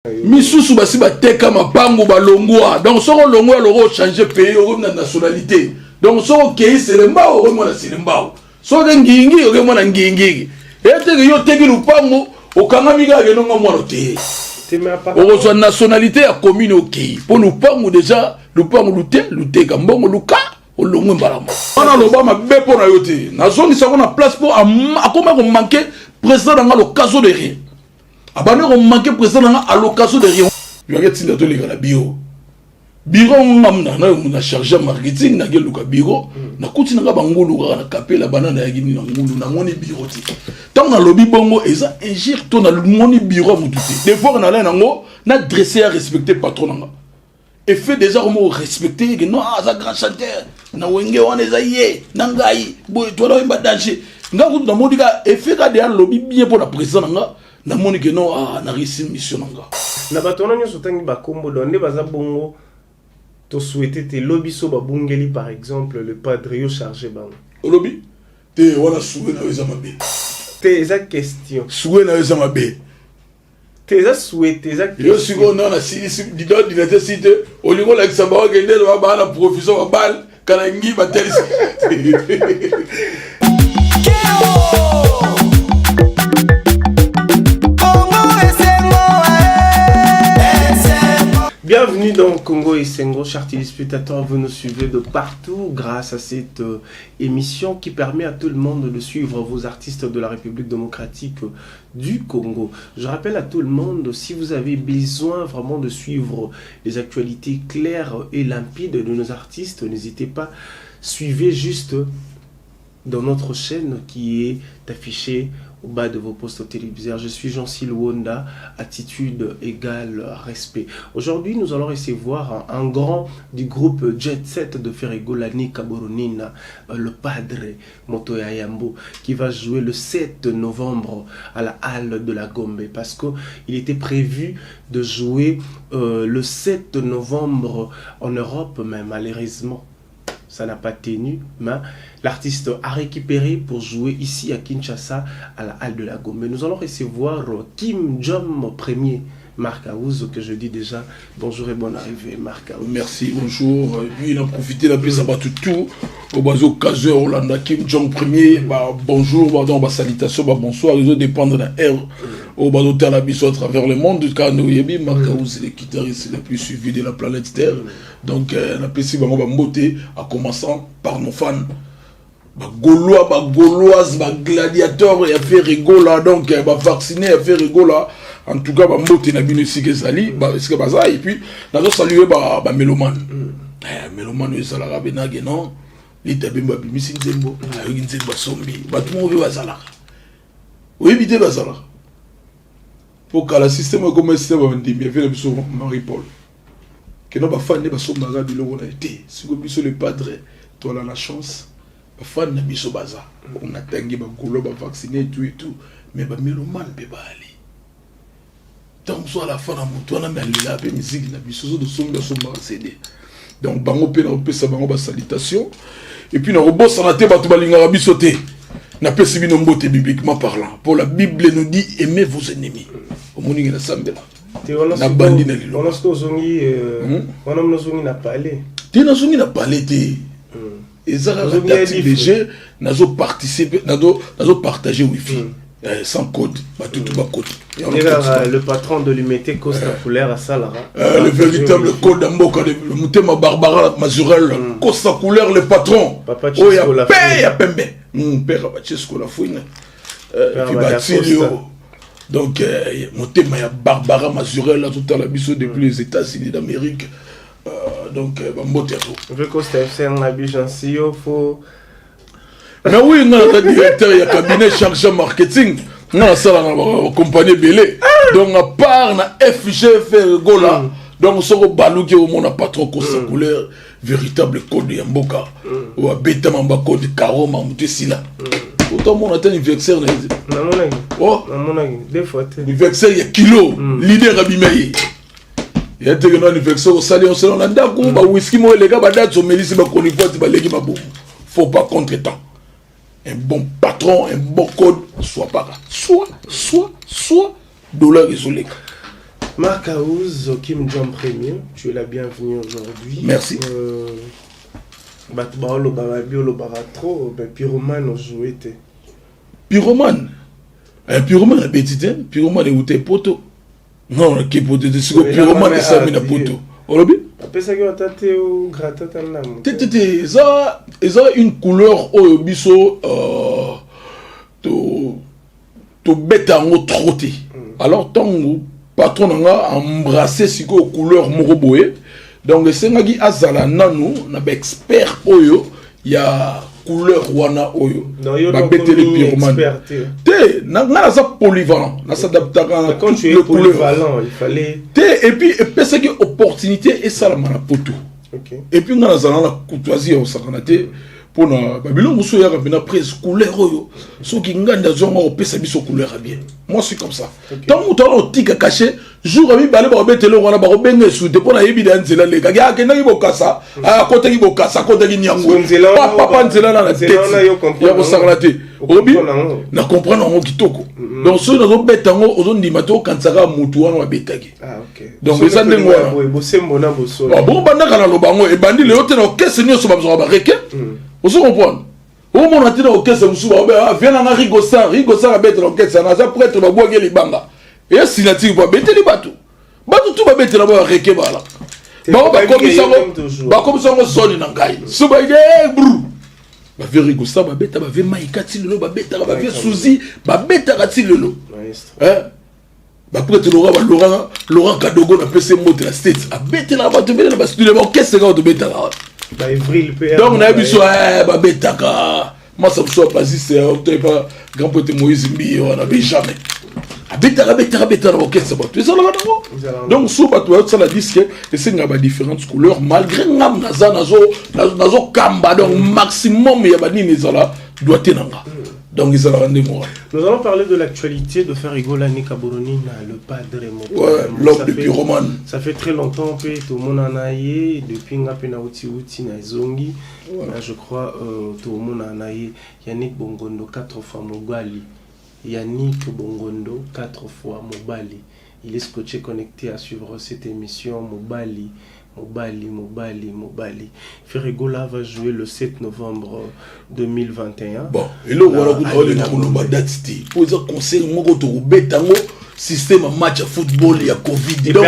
Misusu basi bateka mapangu, balongwa. Donc soki olongwa, aloko ochange pays, okomi na nationalité. Donc soki okei Selembao, okomi mwana Selembao. Soki Ngingi, okomi mwana Ngingingi. Eteke yo oteki lupangu, okangami kaka kenonga mwana te, okozwa nationalité ya commune. Okei mpo lupangu déjà, lupangu lute luteka mbongo luka olongwe mbala moko. Wana aloba mabe mpo na yo te, nazongisa yango na place mpo akoma komanquer président na nga l'occasion de rien. Abandi komanquer président na nga à l'occasion de rien. Yaki etinda toleka na bureau ngam na charge ya marketing. Nakeluka bureau, nakuti nanga bangulu kaka na kapela bana. Nayaki nini na ngulu, namoni bureau te. Ntango nalobi bongo, eza injure to namoni bureau ya motu te. Devoir nalai nango na dressé ya respecter patron nanga. Effet déjà komo respecter ke non, aza grand chanteur na Wenge wana, eza ye na ngai boye towana oyemba danger. Nga kutu namoni ka effet ka de alobi bien mpo na président na nga. Namoni ke non, ah, na réussi mission na nga. Na bato wana nyonso otangi bakombo, don nde baza bongo. Tosouhaite te lobi so babungeli, par exemple le padre, yo charge bango. Olobi te wana, souhait na yo eza mabe. Te, eza question. Souhait na yo eza mabe. Te, eza souhait, eza yo sikoyo nda na silisi didinate si te, olingi olakisa bakende baa na profession babale kana ngi batelisi. Bienvenue dans Congo Esengo, chers téléspectateurs, vous nous suivez de partout grâce à cette émission qui permet à tout le monde de suivre vos artistes de la République démocratique du Congo. Je rappelle à tout le monde, si vous avez besoin vraiment de suivre les actualités claires et limpides de nos artistes, n'hésitez pas, suivez juste dans notre chaîne qui est affichée au bas de vos postes téléviseurs. Je suis Jean-Sil Wonda, attitude égale respect. Aujourd'hui, nous allons recevoir un grand du groupe Jet Set de Ferre Gola Kaboronina, le Padre Motoya Yambo, qui va jouer le 7 novembre à la halle de la Gombe, parce qu'il était prévu de jouer le 7 novembre en Europe, mais malheureusement, ça n'a pas tenu, mais l'artiste a récupéré pour jouer ici à Kinshasa, à la halle de la Gombe. Nous allons recevoir Kim Jong Premier, Marc Aouz, que je dis déjà bonjour et bonne arrivée, Marc Aouz. Merci, bonjour. Et puis, il a profité la place à tout. Au bas occasion, Hollanda, Kim Jong Premier, bah, bonjour, bah, donc, bah, salutation, bah, bonsoir, ils dépendent de la heure. Au bas la biso à travers le monde, car nous, yebi, Marc Aouz, c'est le guitariste le plus suivi de la planète Terre. Donc, on a pesi bango bambote, en commençant par nos fans. Bagaulois, bagauloise, bagladiateur ya Ferre Gola, donc bavacciné ya Ferre Gola. En tout cas, bambote na bino esika ezali, esika baza. Et puis nazosalue bamélomane, mélomane oyo ezalaka benage non lita bembo abimisi nzembo, ayoki nzembo, asombi. Bato moko mpe bazalaka, oyebi te, bazalaka po kala système ekoma système ya bandimi ave na biso Marie Paul keno bafani nde basombaka biloko na ye te. Sikoyo biso le padre toala na chance, bafani na biso baza, natangi bagaulois, bavacciné, tout et tout, mais bamélomane mpe baali. Ntango mosusu ala fa na motu wana, me alela mpe misiki na biso so tosombi, asombaka CD. Donc bango mpe nakopesa bango basalutation. Et puis nakobosana te bato balingaka biso te, napesi bino mbote. Bibliquement parlant, pour la Bible nous dit: aimez vos ennemis. Omoningi nasambela na bandi na liloba. Wana soki ozongi wana, mona ozongi na palais. Te, nazongi na palais te, eza kaka tactique de jeu. Nazoparticipe, nazopartage wifi sans code, batutu bakoti. Le patron de l'Unité Costa Couleur asalaka. Le véritable code ya mboka, motema Barbara Mazurel, Costa Couleur, le patron oyo ya pe ya pembe, père Bachesco la fouine, puis Batilio. Donc motema ya Barbara Mazurel azotala biso depuis les États-Unis d'Amérique. Donc bambote ya to Costa FC nga bijansi yo fo. Mais oui, nga naza directeur ya cabinet chargé marketing. Nga nasalaka na bacompagnie ebele, donc à part na FG Ferre Gola. Donc soko baluki, omona patron Costa Couleur, véritable code ya mboka oyo abetama bacode karoma moto esila. Otomona te anniversaire na ye te? Namonaki. Oh. Namonaki deux fois te. Anniversaire ya kilo, leader abima ye ya teke no anniversaire osali, osali na ndako bawiski moko eleka badate, omelisi bakonifati baleki mabumu. Faut pas contre-temps. Un bon patron, un bon code, soit para soit soit soit dollar ezoleka. Marc House, Kim Jong Premier, tu es la bienvenue aujourd'hui. Merci. Bato baolobaka bi olobaka trop, mais Pyromane ojoué te. Pyromane, Pyromane abeti te. Pyromane euta poto. Non, nake poto te. Siko Pyromane esami na poto, olobi. Apesaki ata te, ograta ta ndamu. Te, te, te, eza une couleur oyo biso tobeta yango trop te. Alors ntango patron na nga embrasse sikoyo couleur moko boye, donc esengaki azala nanu na baexpert oyo ya couleur wana oyo babeteli Pyromane te. Nga naza polyvalent, nasadaptaka na toutes les couleurs te. Et puis epesaki opportunité esalama na poto. Et puis nga nazala na courtoisie ya kosakana te mpona babiloko mosusu oyaka mpena prise couleur oyo. Soki ngandi azwanga kopesa biso couleur ya bien, moi suis comme ça. Ntango moto wana otika cachet, jour ya mibale bakobetela wana, bakobenga esu te mpo nayebi da nzela lekaki, akendaki Bokasa, akotaki Bokasa, akotaki Niango, papa nzela na tete ya kosakana te. Olobi na comprendre yango kitoko. Donc soki nazobeta yango, ozondima te, okanisaka motu wana babetaki. Donc eza ndenge wana. Bongo bandaka naloba yango, ebandi lelo te. Na orchestre nyonso bazwaka bareke, ozo comprendre? Omona te na orchestre mosusu baobe vie nanga Rigosar. Rigosar abetela orchestre na aza prêtre, babwaki libanga eya signature po abeteli bato. Bato tu babetela bo bareke bala bango, bakomisa yango soni na ngai. So baide bru bavie Rigosar babeta, bavie Maika ti lelo babetaka, bavie Suzi babetaka ti lelo. Baprêtre Laurent, Laurent, Laurent Kadogo, napesi mbote na States, abetelaka bato ebele na bastudio, baorchestre kaka tobetaka wana. Donc nayebi so babetaka masa mosusu ya basiste toyepa grand poete Moïse Mbiye wana, Benjamin abetaka, abetaka, abetaka na baorchestre bato ezalaka nango. Donc so bato bayosala disque, esengaka badifférentes couleurs, malgré ngam naza nazokamba. Donc maximum ya banini ezala doigté na nga, donc ezalaka ndenge wana. Nous allons parler de l'actualité de Ferre Gola Kaboronina, le padre Moto. Ouais, l'homme de Pyromane. Ça fait très longtemps que tout le monde en a eu, depuis nga pe na uti uti na zongi. Voilà. Je crois tout le monde en a eu. Yannick Bongondo quatre fois Mobali. Yannick Bongondo quatre fois Mobali. Il est scotché, connecté à suivre cette émission. Mobali. Mobali, Mobali, Mobali. Ferre Gola va jouer le 7 novembre 2021. Bon, eloko wana kuta olinga koloba date te, po eza concert moko tokobeta yango système ya match ya football ya Covid. Donc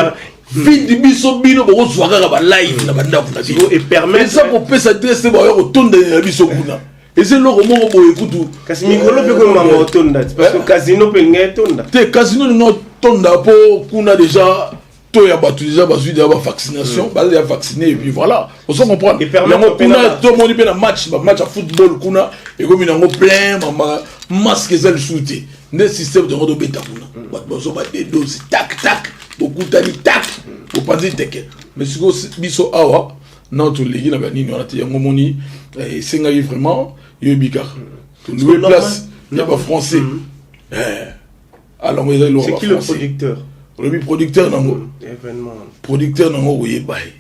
vide biso, bino bokozwa kaka balive na bandako na bino. Eza kopesa adresse te, baoya kotondanela biso kuna. Eza eloko moko boye kutu. Kasi mikolo mpe komama otonda, parce que casino mpe elinga etonda. Te, casino elinga otonda mpo kuna déjà to ya bato déjà bazwi déjà bavaccination, baza déjà vacciné et puis voilà, ozo comprendre yango. Kuna tomoni mpe na match, bamatch ya football kuna ekomi nango plein, mama masque eza lisusu te. Nde système yango tobeta kuna, bato bazwa ba deux doses, tak tak, bokutani, tak, bopanzi teke. Mais sikoyo biso awa na toleki na banini wana te. Yango moni esengaki vraiment yoyebi kaka tolouer place ya bafrançais. Alongo eza eloko. C'est qui le producteur? Olobi producteur nango? Producteur nango koyeba ye,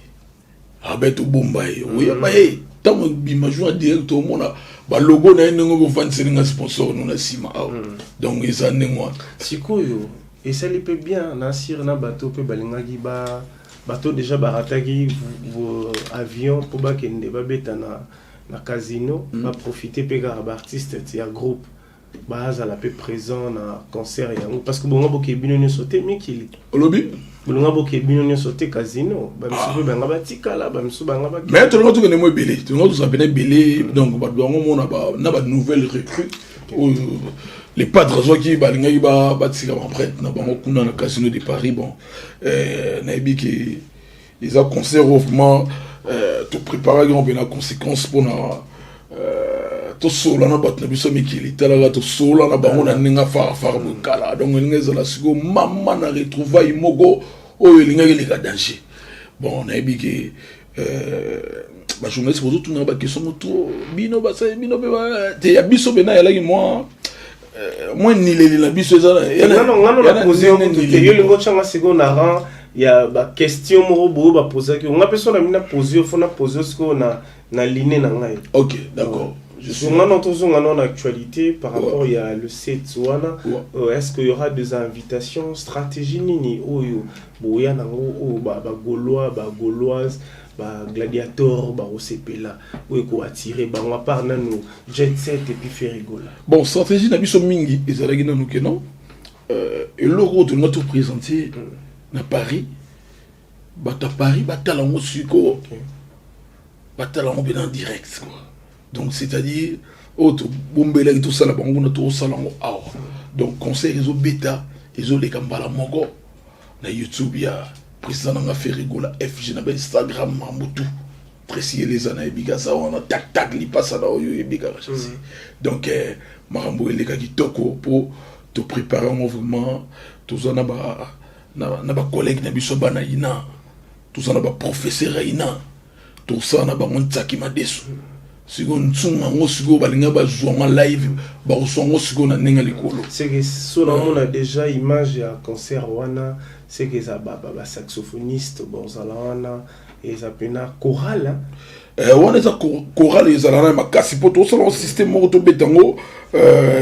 abe tobomba ye, oyeba ye ntango bima jour ya direct, omona balogo na ye ndenge bofandiseli sponsor no na nsima awa. Donc eza ndenge wana. Sikoyo esali mpe bien na sire na bato mpe balingaki ba bato déjà barataki avion mpo bakende babeta na casino, baprofite mpe kaka baartiste ya groupe bazala mpe présent na concert yango, parce que bongo boke bino nyonso te mikili. Olobi? Bolonga boke bino nyonso te casino, bamisusu mpe banga batikala, bamisusu banga. Mais tolinga tokende mo ebele, tolinga tozala pene ebele. Donc bato bango mona na banouvelle recrue oyo les padres azwaki, balingaki batika baempreinte na bango kuna na Casino de Paris. Bon, nayebi ke eza concert oyo vraiment topréparaki yango mpe na conséquence mpona tosola na bato na biso mikili. Talaka, tosola na bango na ndenge afarafara bokala. Donc elingi ezala sikoyo mama na retrouvaille moko oyo elingaki eleka danger. Bon, nayebi ke bajournaliste bozotunaka baquestion mo trop. Bino basali bino mpe te ya biso mpena eyalaki mwa nileli na biso. Eza Ngano na pose yo kutu te. Yo lingo otyanga sikoyo na rang ya baquestion moko boyo bapozaki nga mpe. So na mina pose yo, fo na pose yo sikoyo na line na ngai. Ok, d'accord. Je suis Zonga tozonga na actualité par rapport ya le 7 wana. Est-ce qu'il y aura des invitations? Stratégie nini oyo boya nango oyo bagaulois, bagauloise, bagladiator bakosepela, oyo ekoattire bango, à part nanu Jet Set et puis Ferre Gola? Bon, stratégie na biso mingi ezalaki nanu ke non, eloko oyo tolinga toprésente na Paris, bato ya Paris batala yango sikoyo, batala yango mpena en direct quoi. Donc c'est-à-dire oyo tobombelaki tosala bango kuna, tokosala yango awa. Donc concert ezobeta, ezoleka mbala moko na YouTube ya président nanga Ferre Gola FG, na bainstagram, mambo tout précis eleza nayebi kasa wana, tak tak lipasa na oyo oyebi kaka chasi. Donc makambo eleka kitoko mpo toprépare yango vraiment. Toza na bacollègue na biso bana ina, toza na baprofesseur ya ina, tosala na bango ntiaki madeso. Sikoyo ntsunga yango, sikoyo balinga bazwa yango live, bakoswa yango sikoyo na ndenge ya likolo. C'est que so namona déjà image ya concert wana, c'est que eza basaxophoniste bozala wana, eza mpena chorale, hein? Wana eza chorale, ezala na makasi mpo tosala yango système moko, tobeta yango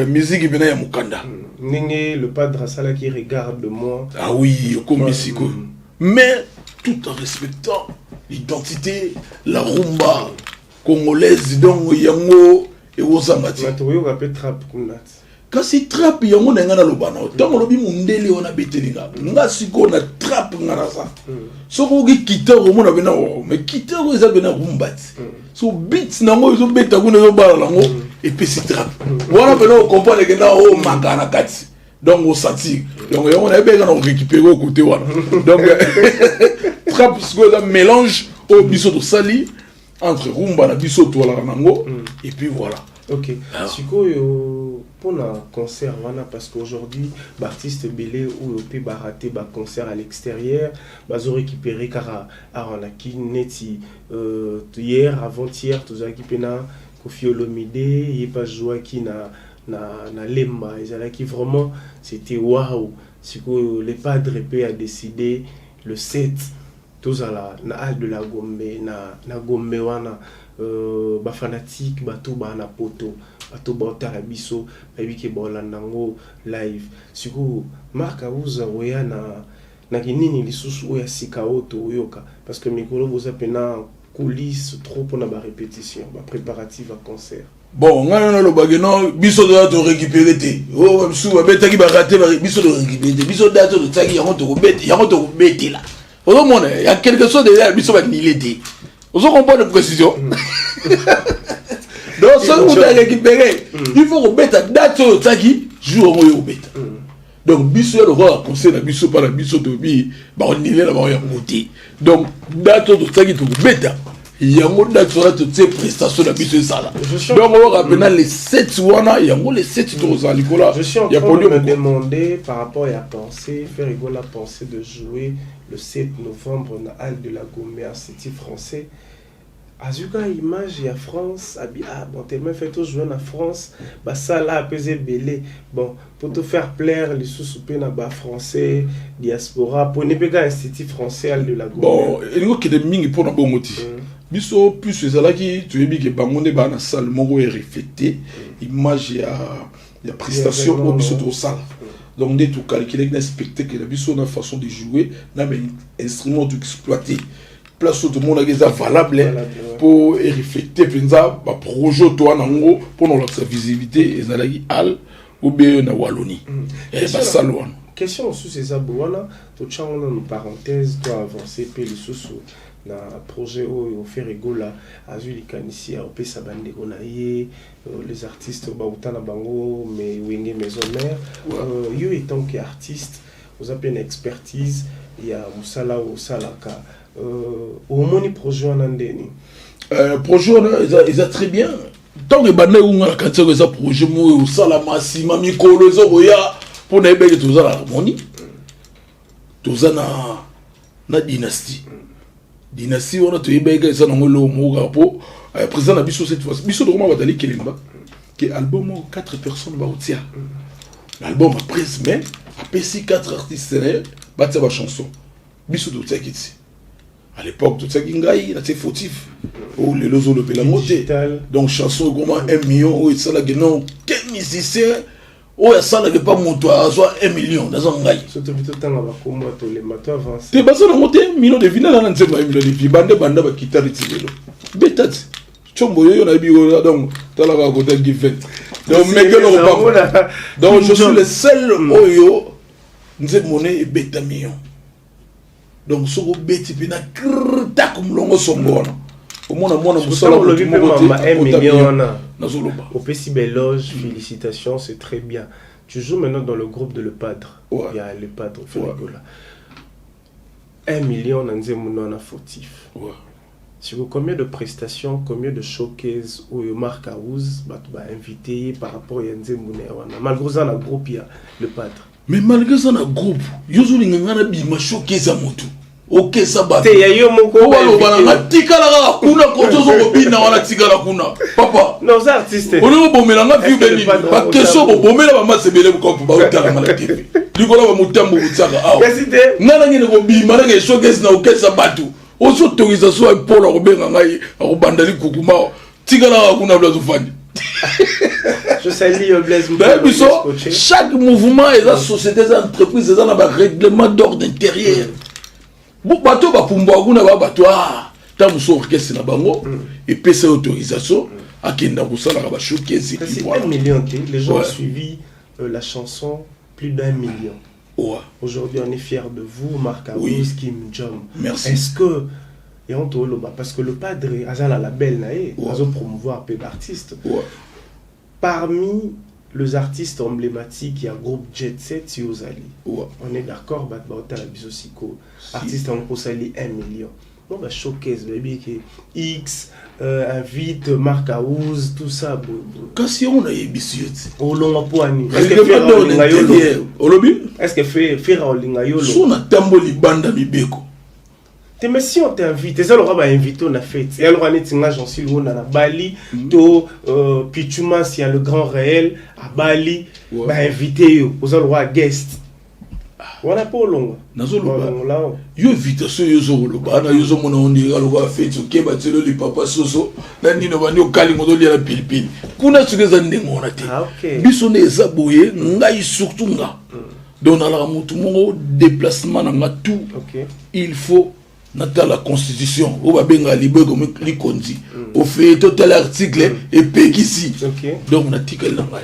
musique mpena ya mokanda. Ndenge le padre asalaki Regarde moi. Ah oui, okomi sikoyo, mais tout en respectant l'identité, la rumba congolaise. Donc yango ekozanga ti. Tokoyoka mpe trap kuna ti? Kasi trap yango na ngai naloba na ntango olobi mondele wana abeteli nga, nga sikoyo na trap nga naza. Soki oki guitare, omona pena o, mais guitare oyo eza pena rumba ti. So beat nango ezobeta kuna, ezobala nango, epesi trap wana pena, ocomprendre ke na omaka na kati. Donc osentir, donc yango nayebeka na korécupérer o côté wana. Donc trap sikoyo eza mélange oyo biso tosali entre rumba na biso toalaka nango, et puis voilà. Ok. Sikoyo mpona concert wana, parce qu'aujourd'hui baartiste ebele oyo mpe baraté baconcert à l'extérieur, bazorécupérer kaka awa na Kine. Neti hier, avant-hier, tozalaki mpe na Koffi Olomide, ye mpe azwaki na Lemba, ezalaki vraiment, c'était waouh. Sikoyo le padre mpe a décidé le 7 tozala na Halle de la Gombe, na Gombe wana. Bafanatique, bato baa na Poto, bato baotala biso, bayebi ke baolanda yango live. Sikoyo Mark Auza oya na kinini lisusu oyo ya sika oyo toyoka? Parce que mikolo boza mpena coulisse trop mpona barépétition, bapréparative ya concert. Bon, ngai nano nalobaki non, biso toza torécupéré te. Oyo bamisusu babetaki, baraté, biso torécupéré te. Biso date totiaki yango, tokobete yango, tokobetela. Ozomona ya quelque chose déjà, biso banile te. Ozo comprendre précision? Donc soki moto arécupéré, il faut kobeta date oyo otiaki, jour yango oyo kobeta. Donc biso ya lokola conseil na biso, mpa na biso tobi bakonile na bango yango te. Donc date oyo totiaki, tokobeta yango date wana, totie prestation na biso ezala. Donc oyoka mpena le 7 wana, yango le 7 tokozala likolo. Je suis en ya train de podium me quoi. demander par rapport à penser, Ferre Gola pensé de jouer le 7 novembre na Halle de la Gombe, Institut français. Azuka image ya France abi, ah bon, tellement fait jouer na France, basala apese ebele. Bon, pour te faire plaire lisusu mpe na bafrançais diaspora, poni mpe ka Institut français, Halle de la Gombe. Bon, elingi okende mingi mpona bongo ti. Biso plus ezalaki toyebi ke bango nde baa na salle moko ereflecte image ya prestation oyo biso tosala. Donc nde tocalculaki na spectacle na biso, na façon de jouer, na bainstrument toexploité, place oyo tomonaki eza valable mpo ereflecte mpenza baprojet oyo toa nango mpona kolakisa visibilité, ezalaki Halle ou bien na Wallonie, basale wana. Question mosusu eza bo wana, totyango nanu parenthèse, to avance mpe lisusu na projet oyo Ferre Gola azwi likanisi ya kopesa bandeko na ye, les artistes bauta na bango me Wenge Maison Mère. Yo étant que artiste, oza mpe na expertise ya mosala oyo osalaka, omoni projet wana ndeni? Projet wana eza très bien. Ntango ebanda ekunga na kati yango, eza projet moko osalama nsima mikolo ezokoya, mpo na yebeke toza na harmonie, toza na dynastie. Dynastie wana toyebaki eza nango eloko moko kaka mpo président na biso. Cette fois biso tokoma batali kelemba ke album moko, quatre personnes baotia album après, mais apesi quatre artistes na ye batia bachanson. Biso totiaki ti à l'époque, totiaki ngai, natie Fautif. Oyo lelo ozolobela yango te. Donc chanson ekoma 1 million, oyo esalaki non ke musicien oyo asalaki epa moto azwa 1 million, naza ngai. Te, baza nango te. Million de vues nana na nzembo ya million de vues, bande banda bakitari ti lelo, beta ti tshombo yoyo nayebi. Donc talaka kota given, donc mekelo kopamba. Donc je suis le seul oyo nzembo ne ebeta million. Donc soki obeti mpe na tak molongo songo wana, omona mwana mosala moko te nazoloba. Opesi baéloge, félicitations, c'est très bien. Tu joues maintenant dans le groupe de Le Padre. Ouais. Il y a Le Padre Ferre Gola. 1 million na nzembo wana fautif. Sur combien de prestations, combien de showcase oyo Marc House bato ba invité par rapport ya nzembo na wana, malgré ça na groupe ya Le Padre? Mais malgré ça na groupe, yo ozolinga nga na bima showcase ya motu okesa bato? Te, ya yo moko. Baloba na nga, tikala kaka kuna, koto ozokobina wana, tikala kuna, papa. Non, oza artiste. Olingi obomela nga vibe nini? Baquestion bobomela bamasa ebele kopo baotalanga na TV likolo, bamotambo kotiaka awa. Nga nangende kobima nake showcase na okesa bato, ozotongiza so mpona kobenga ngai akobanda likukuma, tikala kaka kuna place ofandi. Je salue Blaise. Biso chaque mouvement eza société, eza entreprise, eza na barèglement d'ordre intérieur. Bato bapumbwaka kuna, ba bato a ta mosu orchestre na bango epesa autorisation akenda kosalaka bashowcase. C'est 1 million, les gens ont suivi la chanson, plus d'1 million. Aujourd'hui, on est fiers de vous, Marc House, Kim Jong. Merci. Est-ce que et on toloba parce que le padre aza na label na ye, azo promouvoir peu d'artistes. Parmi les artistes emblématiques, il y a groupe Jet Set Yozali. On est d'accord, bato baotala biso siko. Artiste en kosali 1 million. Bon, bah, showcase, baby, qui X invite Marc House, tout ça. Bo, bo. Kasi yango nayebisi yo ti. Olonga po ani? Olobi? Est-ce que Ferre olinga yolo? So natambo libanda mibeko. Te, mais si on t'invite, eza lokola bainvité na fête, eya lokola neti nga Jansil Wona na Bali to Pichumas ya le grand réel à Bali, bainvité yo, oza lokola guest wana mpo olongwa. Nazoloba yo, invitation yo ozokoloba wana, yo ozomona ondika lokola fête, okeba tielo lipapa soso na nini, obandi okalinga, ozolia na pilipili kuna. Soki eza ndenge wana te, biso nde eza boye. Ngai surtout nga, donc nalaka motu moko, déplacement na nga tout, il faut natala constitution oyo babengaka libeko likonzi, ofeye totala article epekisi. Donc natikali na ngai.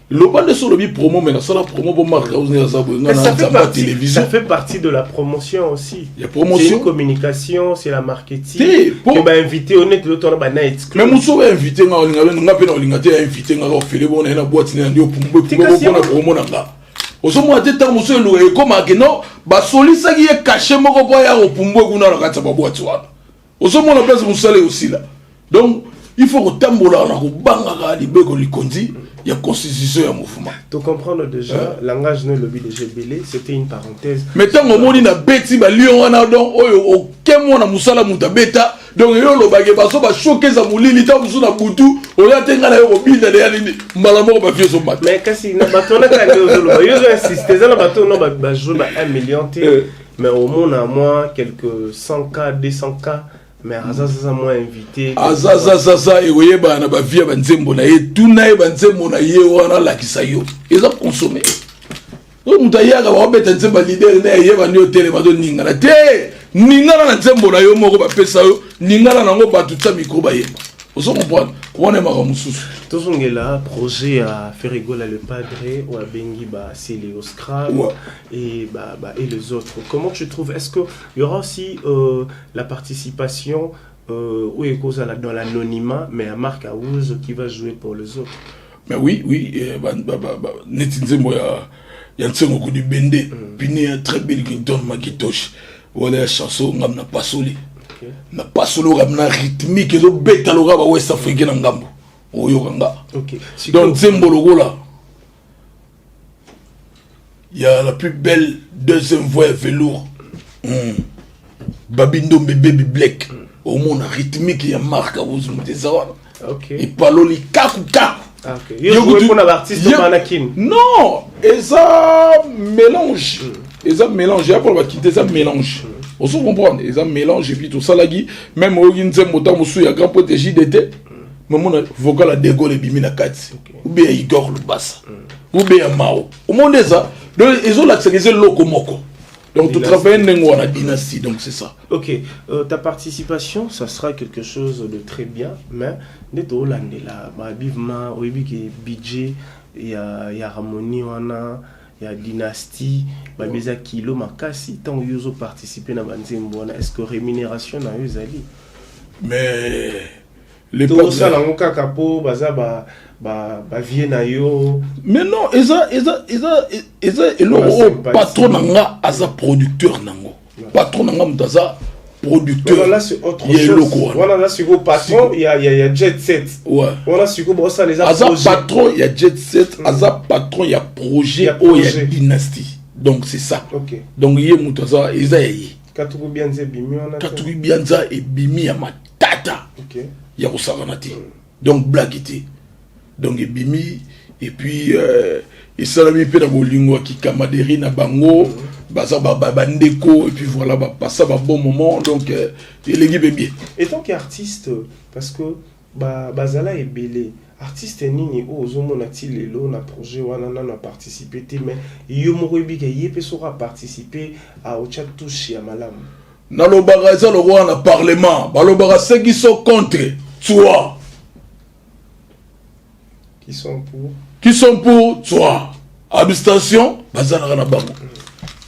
Loba nde so olobi promo, mais nasala promo mpo Marc House nde aza boye, nga na nzamba télévision. Ça fait partie de la promotion aussi. Ya promotion. C'est une communication, c'est la marketing. Te po ba invité honnête l'autre wana ba night. Mais mosu oyo invité nga, olinga nga mpe na olinga te ya invité nga ofele bona ye na boîte na ndi opumbwe mpona promo na nga. Ozomona te, ntango mosusu eluka ekomaka no basolisaki ye cachet moko mpo aya kopumbwe kuna na kati ya baboîte wana. Ozomona place mosala eosila. Donc il faut kotambola na kobangaka libeko likonzi ya constitution ya mouvement. To comprendre déjà, langage no elobi déjà ebele, c'était une parenthèse. Mais ntango omoni na beti balion wana, donc oyo oke mwana mosala moto abeta, donc eyo olobaki baso bashowcase ya molili, ntango mosusu na butu oya te, ngai na yo kobinda deya nini, mbala moko bavie ezomata. Mais kasi na bato wana kaka nde ozoloba, yo ozo insiste, eza na bato no bajoue ba 1 million te, mais omona mwa quelques 100 k, 200 k, mais aza zaza mwa invité. Aza zazaza, ekoyebana na bavie ya banzembo na ye. Tuna ye banzembo na ye wana, alakisa yo eza consommé. Oyo moto ayaka bakobeta nzembo ya leader nde ayeba nde otelema, toningana te, ningana na nzembo na yo moko bapesa yo, ningana nango, bato tia micro bayemba, ozo comprendre wana emaka mosusu. Tozongela projet ya Ferre Gola le Padre oyo abengi ba Céléo Scram et, bah, et les autres. Comment tu trouves? Est-ce que il y aura aussi la participation oyo ekozala dans l'anonymat, mais à Marc House qui va jouer pour les autres? Mais oui, neti nzembo ya Nsengo Kudi Bende pine ya très belle Clinton Makitosh wana ya chanson ngam na pasoli na pasoli oyo na rythmique ezobeta lokola ba West Africain na ngambo oyoka nga. Donc nzembo lokola ya la plus belle deuxième voix ya velours, Babi Ndombe, Baby Black, omona rythmique ya Marc House moto eza wana, epaloli kaku kaku. Ah, ok. Yo joué mpona baartiste bana Kin? Non, eza mélange, eza mélange ya mpona bakite, eza mélange. Ozo comprendre, eza mélange. Et puis tosalaki même, oyoki nzembo ntango mosusu ya grand pote JDT, memona vocal ya De Gaulle ebimi na kati, ou bien ya Igor Lubasa, ou bien ya Mao. Omoni, eza donc ezolakisaka eza eloko moko. Donc totravaille ndenge wana, dynastie, donc c'est ça. Ok, ta participation, ça sera quelque chose de très bien, mais nde tolandela babivema, oyebi ke budget ya harmonie wana ya dynastie babi eza kilo makasi. Ntango yo ozoparticipe na banzembo wana, est ce que rémunération na yo ezali? Mais les Tokosala yango kaka mpo baza bavie na yo? Mais non, eza eloko oyo patron na nga aza producteur nango. Patron na nga moto aza producteur. Là, c'est autre chose. Wana aza sikoyo patron ya Jet Set. Wana sikoyo bosala eza Aza patron ya Jet Set, aza patron ya projet oyo ya dynastie, donc c'est ça. Donc ye moto aza, eza ya ye. Katuku Bianza ebimi wana? Katuku Bianza ebimi ya matata ya kosakana te, donc blague te. Donc ebimi et puis esalami mpe na bolingo ya kicamaraderie na bango. Baza bandeko et puis voilà, bapasa babon moment, donc elengi mpe bien. En tant qu'artiste, parce que bazala ebele, artiste nini oyo ozomona ti lelo na projet wana nano aparticipe te, mais yo moko oyebi ke ye mpe soko aparticipe, aotya touche ya malamu? Nalobaka, eza lokola na parlement, balobaka ceux qui sont contre toi. Qui sont pour? Qui sont pour toi, abstention, bazalaka na bango.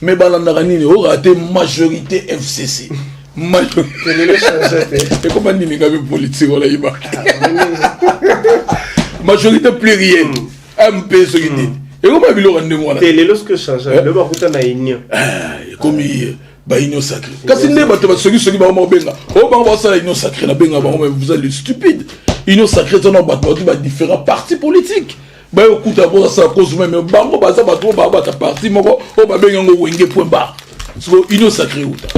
Mais balandaka nini? Okaka te majorité FCC. Ekoma nini? Ngabi politique wana yebaka majorité plurielle mp soki nini, ekoma biloko ndenge wana. Te, lelo soki ochange, lelo bakuta na union. Ekomi baunion sacrée. Kasi nde bato basokisoki bango bakobenga oyo bango basala union sacrée, nabenga bango, mais vous êtes les stupides. Union sacrée eza na bato batu badifférents partis politiques bayokuta bozasala cause même. Bango baza bato oyo babata parti moko oyo babengi yango Wenge, point barre. Sikoyo union sacrée uta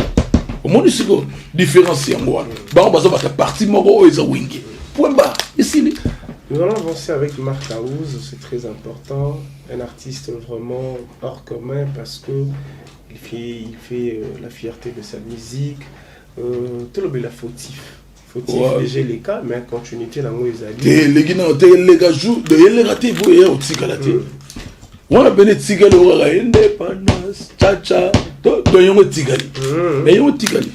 omoni sikoyo différence yango wana, bango baza bata parti moko oyo eza Wenge, point barre, esili. Nous allons avancer avec Marc House, c'est très important. Un artiste vraiment hors commun parce que il fait la fierté de sa musique. Tout le la fautif. Fautif déjà les cas, mais continuité dans les Te, eleki nano te, eleka jour de eleka te po eya kotikala te. Wana pene etikali oyo kaka indépendance chacha to yango etikali, mais yango etikali,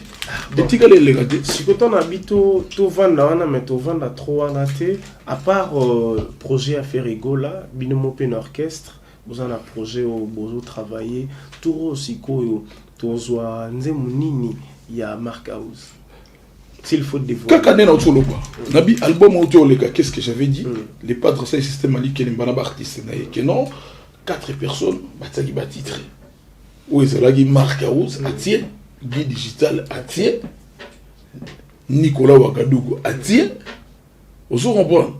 etikali, eleka te. Sikoyo ntango na bi tovanda wana, mais tovanda trop wana te. À part projet ya Ferre Gola, bino mo mpe na orchestre boza na projet oyo bozotravaille tour oyo. Sikoyo tozwa nzembo nini ya Mark House, s'il faut dévoiler? Kaka nde nauti oloba nabi album outi oleka, qu'est ce que j'avais dit? Les padres asali système alikelemba na baartiste na ye ke non, quatre personnes batiaki batitre oyo ezalaki Mark House atie, Guy Digital atie, Nicolas Wagadugu atie, ozo comprendre,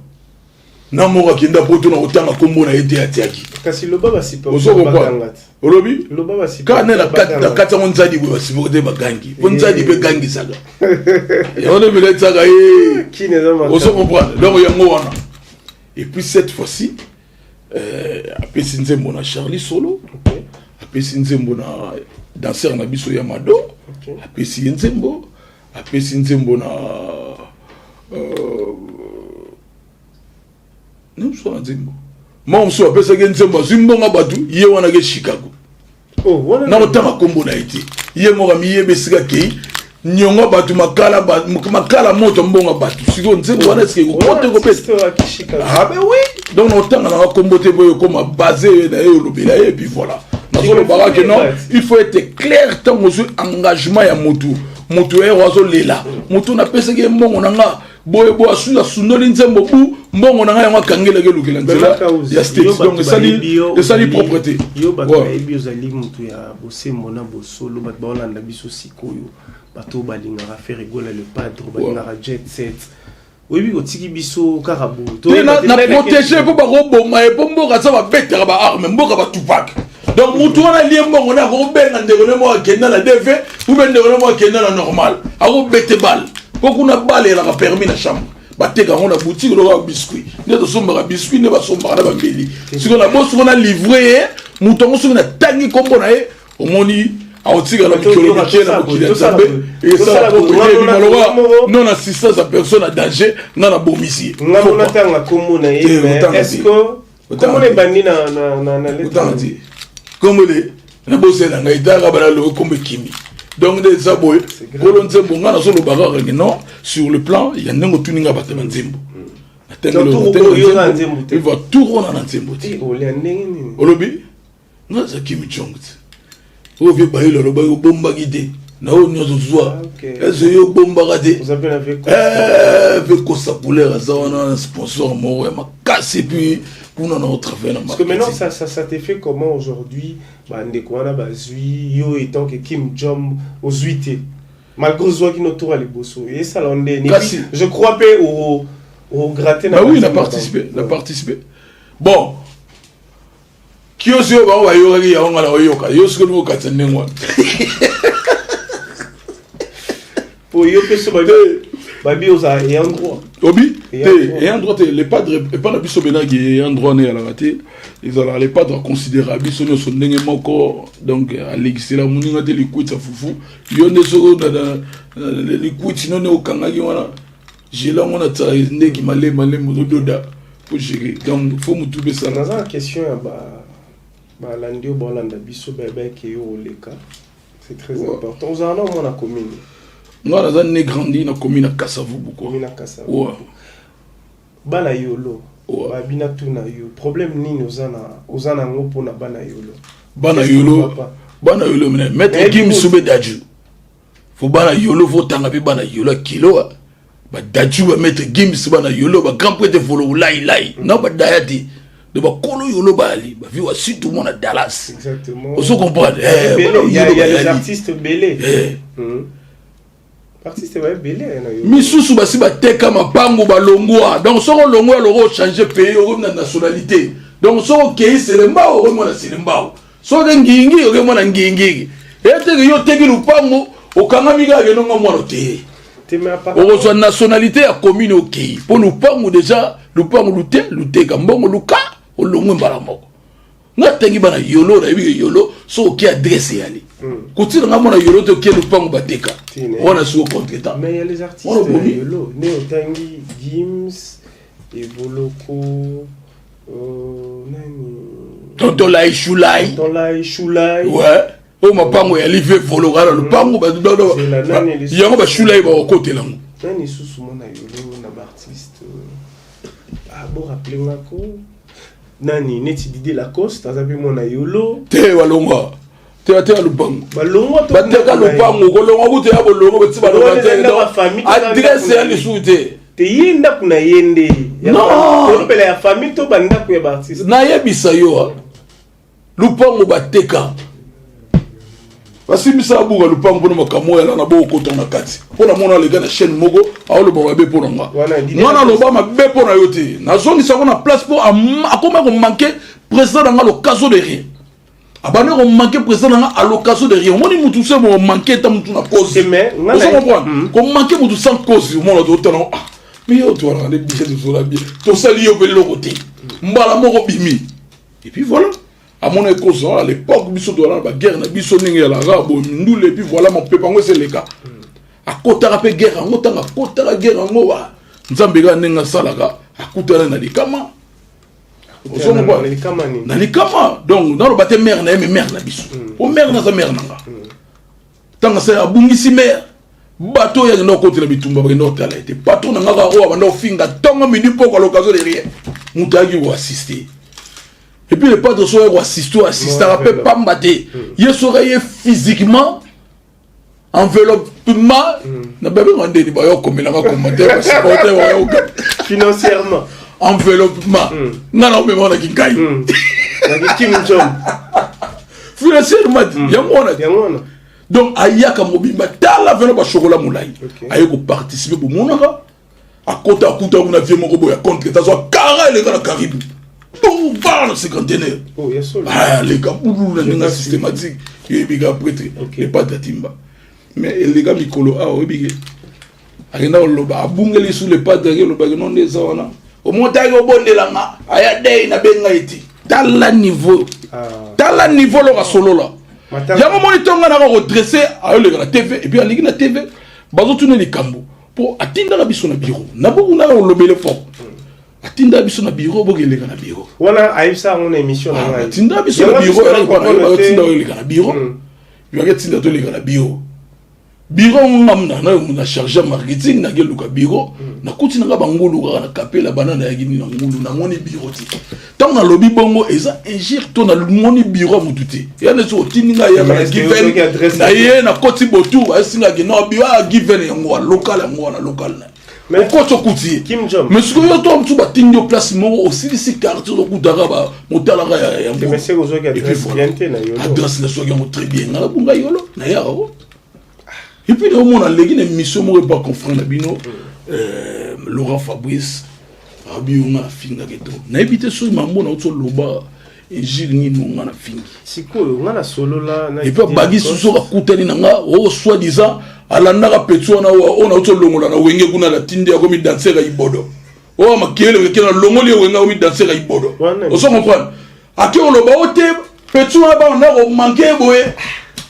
na moko akenda poto na kotanga nkombo na ye te, atiaki. Kasi loba basupporte. Ozo comprendre? Baganga te. Olobi? Loba basupporte. Kaka nde na kati yango nzadi boye, basupporte bagangi mpo nzadi mpe egangisaka yango nde mpena etiaka ye. Kini eza makambo. Ozo comprendre? Donc yango wana. Et puis cette fois-ci, apesi nzembo na Charlie Solo, apesi nzembo na danser na biso ya Mado, apesi ye nzembo, apesi nzembo na na mosusu na nzembo moko mosusu apesaki nzembo, azwi mbongo bato ye wana ke Chicago. Oh, wana Na kotanga nkombo na ye te, ye moko amiyeba esika kei niongo bato makala makala moto mbongo bato. Sikoyo nzembo wana eske ekokote kopesa? Ah ben oui, donc na otanga nanga nkombo te boyo ekoma base na ye, olobela ye. Et puis voilà, nazolobaka ke non, il faut être clair ntango ozwi engagement ya motu. Motu ero azolela, motu napesaki ye mbongo na nga boye boye, asundoli nzembo bu mbongo na ngai, yango akangelaki elukela nzela ya States. Donc esali propre te. Yo bato bayebi ozali motu ya bosembo na bosolo. Bato baolanda biso sikoyo, bato oyo balingaka Ferre Gola le Padre, balingaka Jet Set, oyebi kotiki biso kaka boye. Te, na protege mpo bakoboma ye, mpo mboka aza babetaka baarme, mboka batupak. Donc motu wana alie mbongo nde akobenga ndeko ne moko akenda na DV ube ndeko ne moko akenda na normal, akobete bale mpo kuna bale elaka permis na chambre, bateka yango na boutique lokola biscuit. Nde tosombaka biscuit, nde basombaka na bambeli. Sikoyo na bo soko na livre ye moto yango, soki natangi nkombo na ye, omoni. Aotikala mikolo mike na mokili ya Nzambe, esala maloba non assistance à personne à danger, nga na bomisi ye. Nga mona tanga kombo na ye, mais est-ce que kombo na ebandi na lettre? Otanga te kombo le na bosela ngai, taka bana lobi kombo ekimi. Donc nde eza boye, kolo nzembo, nga nazoloba kaka ke non, sur le plan ya ndenge otuni nga, bato ba nzembo natengeliva tour wana na nzembo te. Olobi nga aza Kim Jong te, oyo vie bayelo alobaki obombaki te na oyo nyonso zwa eze yo obombaka te ve kosa couleur aza wana sponsor moko ya makasi, et puis kuna na otravaille na Parce que maintenant, ça te fait comment aujourd'hui, bandeko wana bazwi yo étant que Kim Jong, ozwi te malgré ozwaki no tour ya liboso, esala ndeni? Je crois mpe ogratte. Na oui, na participé, na participé. Bon, kiosi oyo bango bayokaki yango, nga na oyoka yo soki olingi okatisa ndenge wana. Po yo mpe so babi oza ayant droit. Obi te, ayant droit te. Le padre epa na biso benaki ayant droit ne eyalaka te, ezalaka le padre aconsidéra biso nyonso ndenge moko. Donc alekisela moninga te likwiti ya fufu. Yo nde soki likwiti no nde okangaki wana gelango na tsala ndeki malema malema ozododa po gérer. Donc faut mutu mpe sala. Naza na question ya balandi oyo baolanda biso, bayebaki yo oleka, c'est très important. Ozala na omona commune? Nga naza né, grandi na commune ya Kasavubu. Commune ya Kasavubu. Bana Yolo babina tuna yo problème nini oza nango mpona bana Yolo? Bana Yolo, bana Yolo mene maître Kim Sube Daju, fo bana Yolo, fo tanga mpe bana Yolo ya kilo, badaju, bamaître Gims, bana Yolo, bagrand prêtre Volo lailai na badaya te de bakolo Yolo bayali bavi wa surtout mona Dallas. Exactement. Ozo comprendre? Il y a les artistes belé. Artiste ebele. Misusu basi bateka mapango, balongwa. Donc soki olongwa, loko ochange pays, okomi na nationalité. Donc soki okei Selembao, okomi mwana Selembao. Soki Ngingi, okomi mwana Ngingingi. Eteke yo oteki lupango, okangami kaka kenonga mwana te, okozwa nationalité ya commune okei, mpo lupango déjà, lupango lute luteka mbongo luka olongwe mbala moko. Nga tengi bana Yolo, nayebi ke Yolo so oke adresse eyali kotina nga mwana Yolo te, oke lupango bateka wana siko contretemps. Mais il y a les artistes ya Yolo ne otangi Gims, Evoloko, nani? Tonton Lai Shulai. Tonton Lai Shulai. Ouais, oyo mapango ya live volo kaka na lupango yango, bashulai bakokotela yango. Nani susu mona Yolo na baartiste? Ah, bo rappeler ngako nani? Neti Didier Lacoste aza mpe mwana Yolo. Te, balongwa te, bateka lupango. Balongwa? Bateka lupango, kolongwa kutu ya bolongo bati balongwa te, adresse ya lisusu te. Te, ye ndako na ye nde. Non. Tolobela ya famille to bandako ya baartiste? Nayebisa yo, lupango bateka, basimbisa buka lupango mpona makambo oyo ala na bokokota na kati, mpo na mona aleka na chaîne moko aoloba mabe mpo na nga. Nga naloba mabe mpo na yo te, nazongisa yango na place, mpo akoma komanquer président na nga l'occasion de rien. Abandi komanquer président na nga à l'occasion de rien. Omoni mutu se mo manquer ta mutu na cause, ozo comprendre? Komanquer mutu sans cause, omona totala, ah mais yo toalaka nde bien, tozola bien, tosali yo mpe eloko te, mbala moko bimi et puis voilà. Amona ekozala à l'époque biso tozala na baguerre na biso ndenge ezalaka boye, mindule, et puis voilà, mopepe yango eseleka, akotaka mpe guerre yango. Ntango akotaka guerre yango, wa Nzambe kaka ndenge asalaka, akutana na likama. Na likama, donc naloba te mare na ye, mais mare na biso, po mare naza mare na nga. Ntango asali abungisi mare, bato oyo akenda kokotela bitumba bakenda kotala ete patron na nga kaka oyo abanda kofinga ntongo, midi, poko, à l'occasion de rien, moto ayaki koassister. Et puis le padre soki koassiste, oyo assistaka mpe pamba te, ye soki aye physiquement, enveloppement na babenga ndeni, bayo komelanga commentaire, basupporter bayoka. Financièrement. Enveloppement nga na omema wana kinkai. Financièrement yango wana. Yango wana. Donc ayaka mobimba, tala velo bashokola molai, aye koparticiper, bomonaka akota, akuta kuna vie moko boye contre azwa kara eleka na karibu bouvard na cinquantenaire, aleka bulu na ndenge systématique. Yoyebi kaka prêtre epata timba, mais eleka mikolo awa, oyebi ke akenda koloba, abungeli su le padre, ake olobaki no nde eza wana, omotaki obondelanga, aya dei nabenga ye te. Tala niveau, tala niveau loko asolola. Yango moni ntonga naka kodresse, ayoleka na TV et puis aleki na TV, bazotuna likambo mpo atindaka biso na bureau naboku naka kolobele fort. Atindaka biso na bureau, bokeleka na bureau. Wana ayebisa yango na émission na ngai. Atindaka biso na bureau, atinda oleka na bureau, yaki atinda toleka na bureau. Bureau ngam na charge ya marketing, nakeluka bureau, nakuti nanga bangulu kaka na kapela bana nayaki nini na ngulu, namoni bureau te. Ntango nalobi bongo, eza injure to namoni bureau ya motu te. Ya neti otindi ngai yaka na Given na ye, nakoti botu, ayesingaki no bureau ya Given yango wana, local yango wana, local na okoti, okuti ye. Mais sikoyo yo to mosusu batindi yo place moko, osilisi quartier, ozokutaka motalaka ya adresse, nasoki yango très bien. Nga nabunga yolo, nayaka ko. Et puis naomona aleki na émission moko epa confrère na bino Laurent Fabrice, abi yo nga nafingaki to nayebi te soki mambo nauti oloba injure nini nga nafingi. Sikoyo nga nasolola. Et puis abagi susu akutani na nga oyo soi disant alandaka petit wana oyo nauti olongola na Wenge kuna, natindi akomi danser ya ibodo oyo makeyele keke, na longoli ye Wenge, akomi danser ya ibodo. Ozo comprendre, ake oloba o te petit wana bana komanke boye,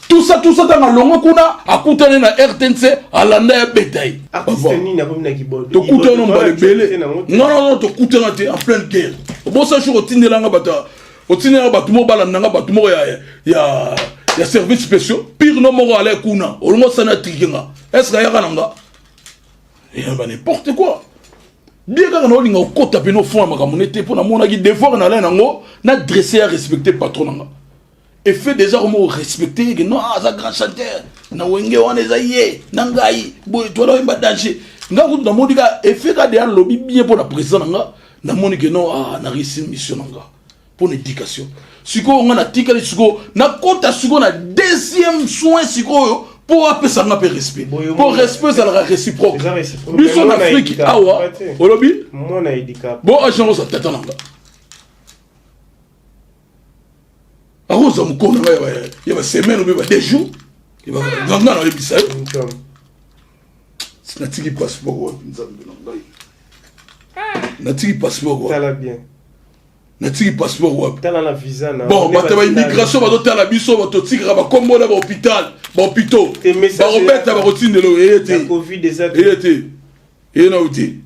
tout ça, tout ça. Ntango alongo kuna, akutani na RTNC, alanda ya beta ye. Tokutana mbala ebele. Non, non, non, tokutana te en pleine guerre. Obosa jour otindelanga bato, otindelanga bato moko balandanga, bato moko ya service spéciaux pire no moko ale kuna, olingo osani atrike nga. Est ce que ayaka na nga ba n'importe quoi? Bien kaka na olinga okota pene au fond ya makambo ne te, mpo namonaki devoir na lai nango na dresse ya respecter patron na nga. Effet déjà komo respecter ke non, aza grand chanteur na Wenge wana, eza ye na ngai boye, towana oyemba danger. Nga kutu namoni ka effet ka de alobi bien mpo na président na nga, namoni ke non, ah, na réussi mission na nga mpo na éducation. Sikoyo nga natikali, sikoyo nakota sikoyo na deuxième soin, sikoyo mpo apesa nga mpe respect, mpo respect ezalaka réciproque. Biso na Afrique awa olobi bo agent oza tata na nga, akozwa mokolo na ngai ya basemaine obe ba 2 jours nga nayebisa yo. Natiki passeport wapi? Nzambe na ngai, natiki passeport wapi? Natiki passeport wapi? Bon, bato ya baimmigration bazotala biso, bato tikaka bakombo na bahôpital, bahôpitaux bakobeta, bakotindela oyo eye te, eye te, eye na yo te,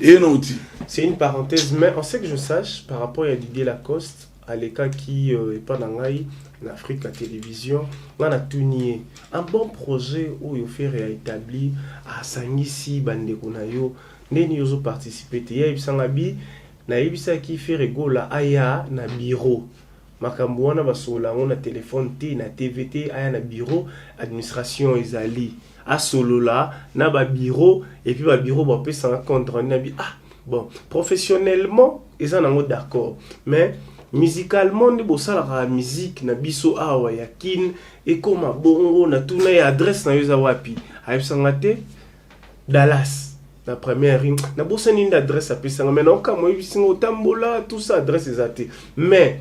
eye na yo te. C'est une parenthèse, mais en ce que je sache, par rapport à Didier Lacoste, alekaki epa na ngai na Afrique ya télévision, nga natuni ye un bon projet oyo Ferre a établi, asangisi bandeko na yo, ndeni yo ozoparticipe te. Ye ayebisanga bi nayebisaki Ferre Gola aya na bureau, makambo wana basolola yango na telefone te, na TV te, aya na bureau, administration ezali, asolola na babureau et puis babureau bapesanga compte rendu. Na bi ah bon, professionnellement eza nango d'accord, mais musicalement nde bosalaka musique na biso awa ya Kine ekóma bongo. Natuna ye adresse na yo eza wapi, ayebisanga te Dallas na première rue. Nabosani nde adresse apesanga, mais naokamwa, oyebisinga otambola tout ça, adresse eza te. Mais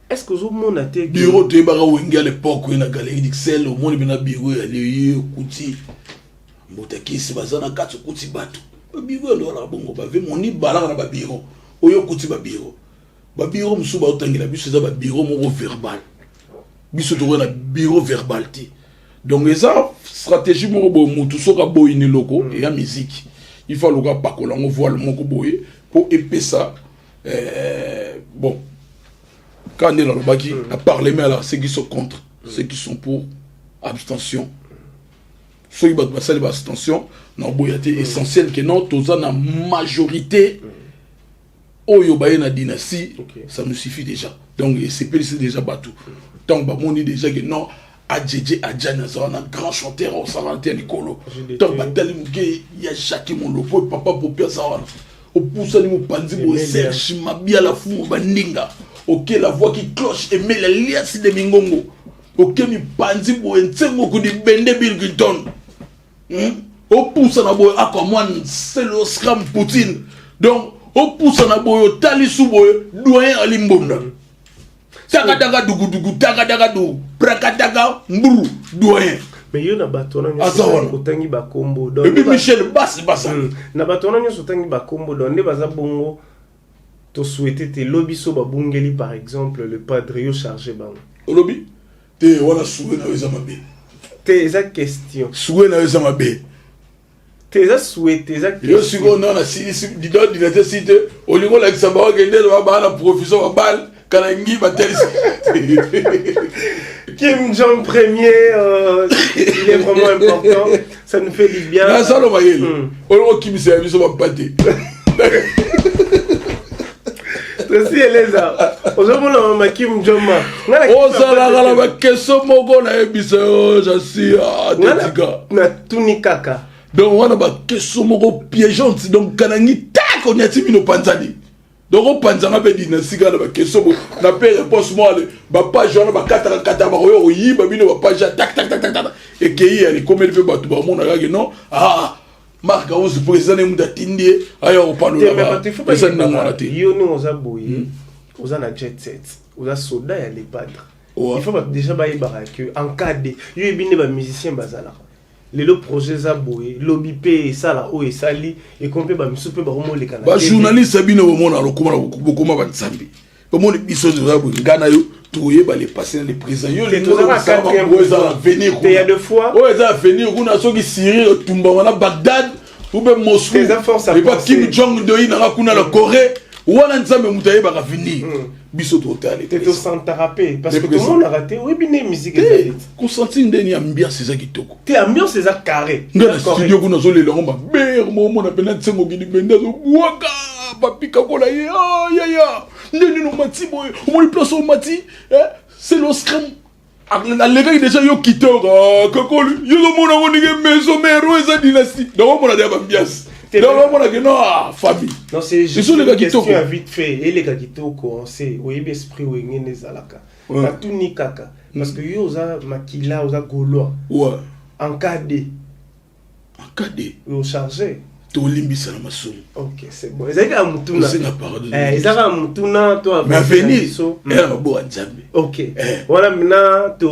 est ce que ozomona te? Bureau toyebaka Wenge à l'époque oye na Galerie d'Ixelles, omoni mpena bureau ya ye, okuti mbotakisi baza na kati, okuti bato babureau yando walaka bongo, bave moni balaka na babureau oyo, okuti babureau, babureau mosusu baotangela biso eza babureau moko verbal, biso tokoya na bureau verbal te. Donc eza stratégie moko boye, motu soki aboyi na eloko eya musique, il faut aluka apakola yango voile moko boye mpo epesa bon. Quand nde nalobaki na parlement, alors ceux qui sont contre, ceux qui sont pour, abstention. Soki bato basali baabstention na oboya te, essentiel ke non, toza na majorité oyo baye na dynastie. Ça nous suffit déjà. Donc esepelisi déjà bato ntango bamoni déjà ke non, Adjedje Adjani aza wana, grand chanteur osala te ya likolo. Ntango batali moke ya Jacques Molopo, papa Popi aza wana, opusani mopanzi boye, Serge Mabiala Fumu bandinga oke, la voix qui cloche, Emele Liasi de Mingongo, oke mipanzi boye, Ntsengo kudi bende Bill Clinton, Opusana boye, akwa mwa nselo Scram Poutine. Donc opusana boye, otali su boye, doyen Ali Mbonda, takataka dugudugu, takataka du prakataka mburu, doyen. Mais yo na bato wana Aza wana. nyonso otangi bakombo, donc et puis Michel Basi Basa. Na bato wana nyonso otangi bakombo, donc nde baza bongo, tosouhaite te lobi so babungeli par exemple le padre, yo charge bango. Olobi te, wana souhait na yo eza mabe. Te, eza question. Souhait na yo eza mabe. Te, eza souhait te, eza yo sikoyo nde nasilisi didinate si te, olingi olakisa bango kende baa na profession babale kana ngi batelisi. Kim Jong Premier, il est vraiment important. Ça nous fait du bien. Nasalo mayele. Olingo okimisa ya biso bampate. Tosi eleza ozomona mama Kim Joma. Ozalaka na baquestion moko, nayebisa yo, jasi tetika. Natuni kaka. Donc wana baquestion moko piégeante, donc kanangi tak oniati bino panzani. Donc opanzanga mpe dynastie kaka na baquestion bo na mpe réponse moko ale bapage wana bakataka kata, bakoya koyiba bino bapage ya tak tak tak tak tak, ekei ya ekomeli mpe bato bamona kaka non, ah, Mark House, président ne mutu atindi ye aya kopalola, eza ndenge wana te. Yo ndenge oza boye, oza na jet set, oza soda ya Le Padre. Il faut bato déjà bayebaka que en cas de yo yebi nde bamusicien bazalaka lelo, projet eza boye, lobi mpe esala oyo esali, ekomi mpe bamisusu mpe bakomoleka. Na bajournaliste bino bomona lokoma bokoma banzambe, omoni biso toza boye, nga na yo toyeba le passé na le présent. Yo oyo eza avenir, oyo eza avenir kuna, soki Syrie etumbama na Bagdad ou bien Moscou, epa Kim Jong doi nanga kuna na Corée wana, Nzambe moto ayebaka avenir, biso totala. Te, tosantaka mpe parce que tomonaka te, oyebi nde musique ezali. Kosentir ndeni ambiance eza kitoko. Te, ambiance eza carré. Nga na studio kuna azolela yango mabe, momona mpena nsengo kili bende azobwaka bapika kola ye yaya nde nini omati boye, omoni place omati, c'est l'oscram alekaki déjà yo kiteur kakoli, yo ozomona ngo ndenge maison mère oyo eza dynastie. Donc omona deya baambiance, donc omona ke non, famille. Non, c'est juste une question ya vite fait. Eleka kitoko, on sait, oyebi esprit Wenge nde ezalaka. Natuni kaka parce que yo oza makila, oza Gaulois. En cas de En cas de ochargé. Tolimbisa na masumu. Ok, c'est bon, ezali kaka mutuna. Osenga pardon. Eza kaka mutuna to. Mais avenir eya na maboko ya Nzambe. Ok, wana mina to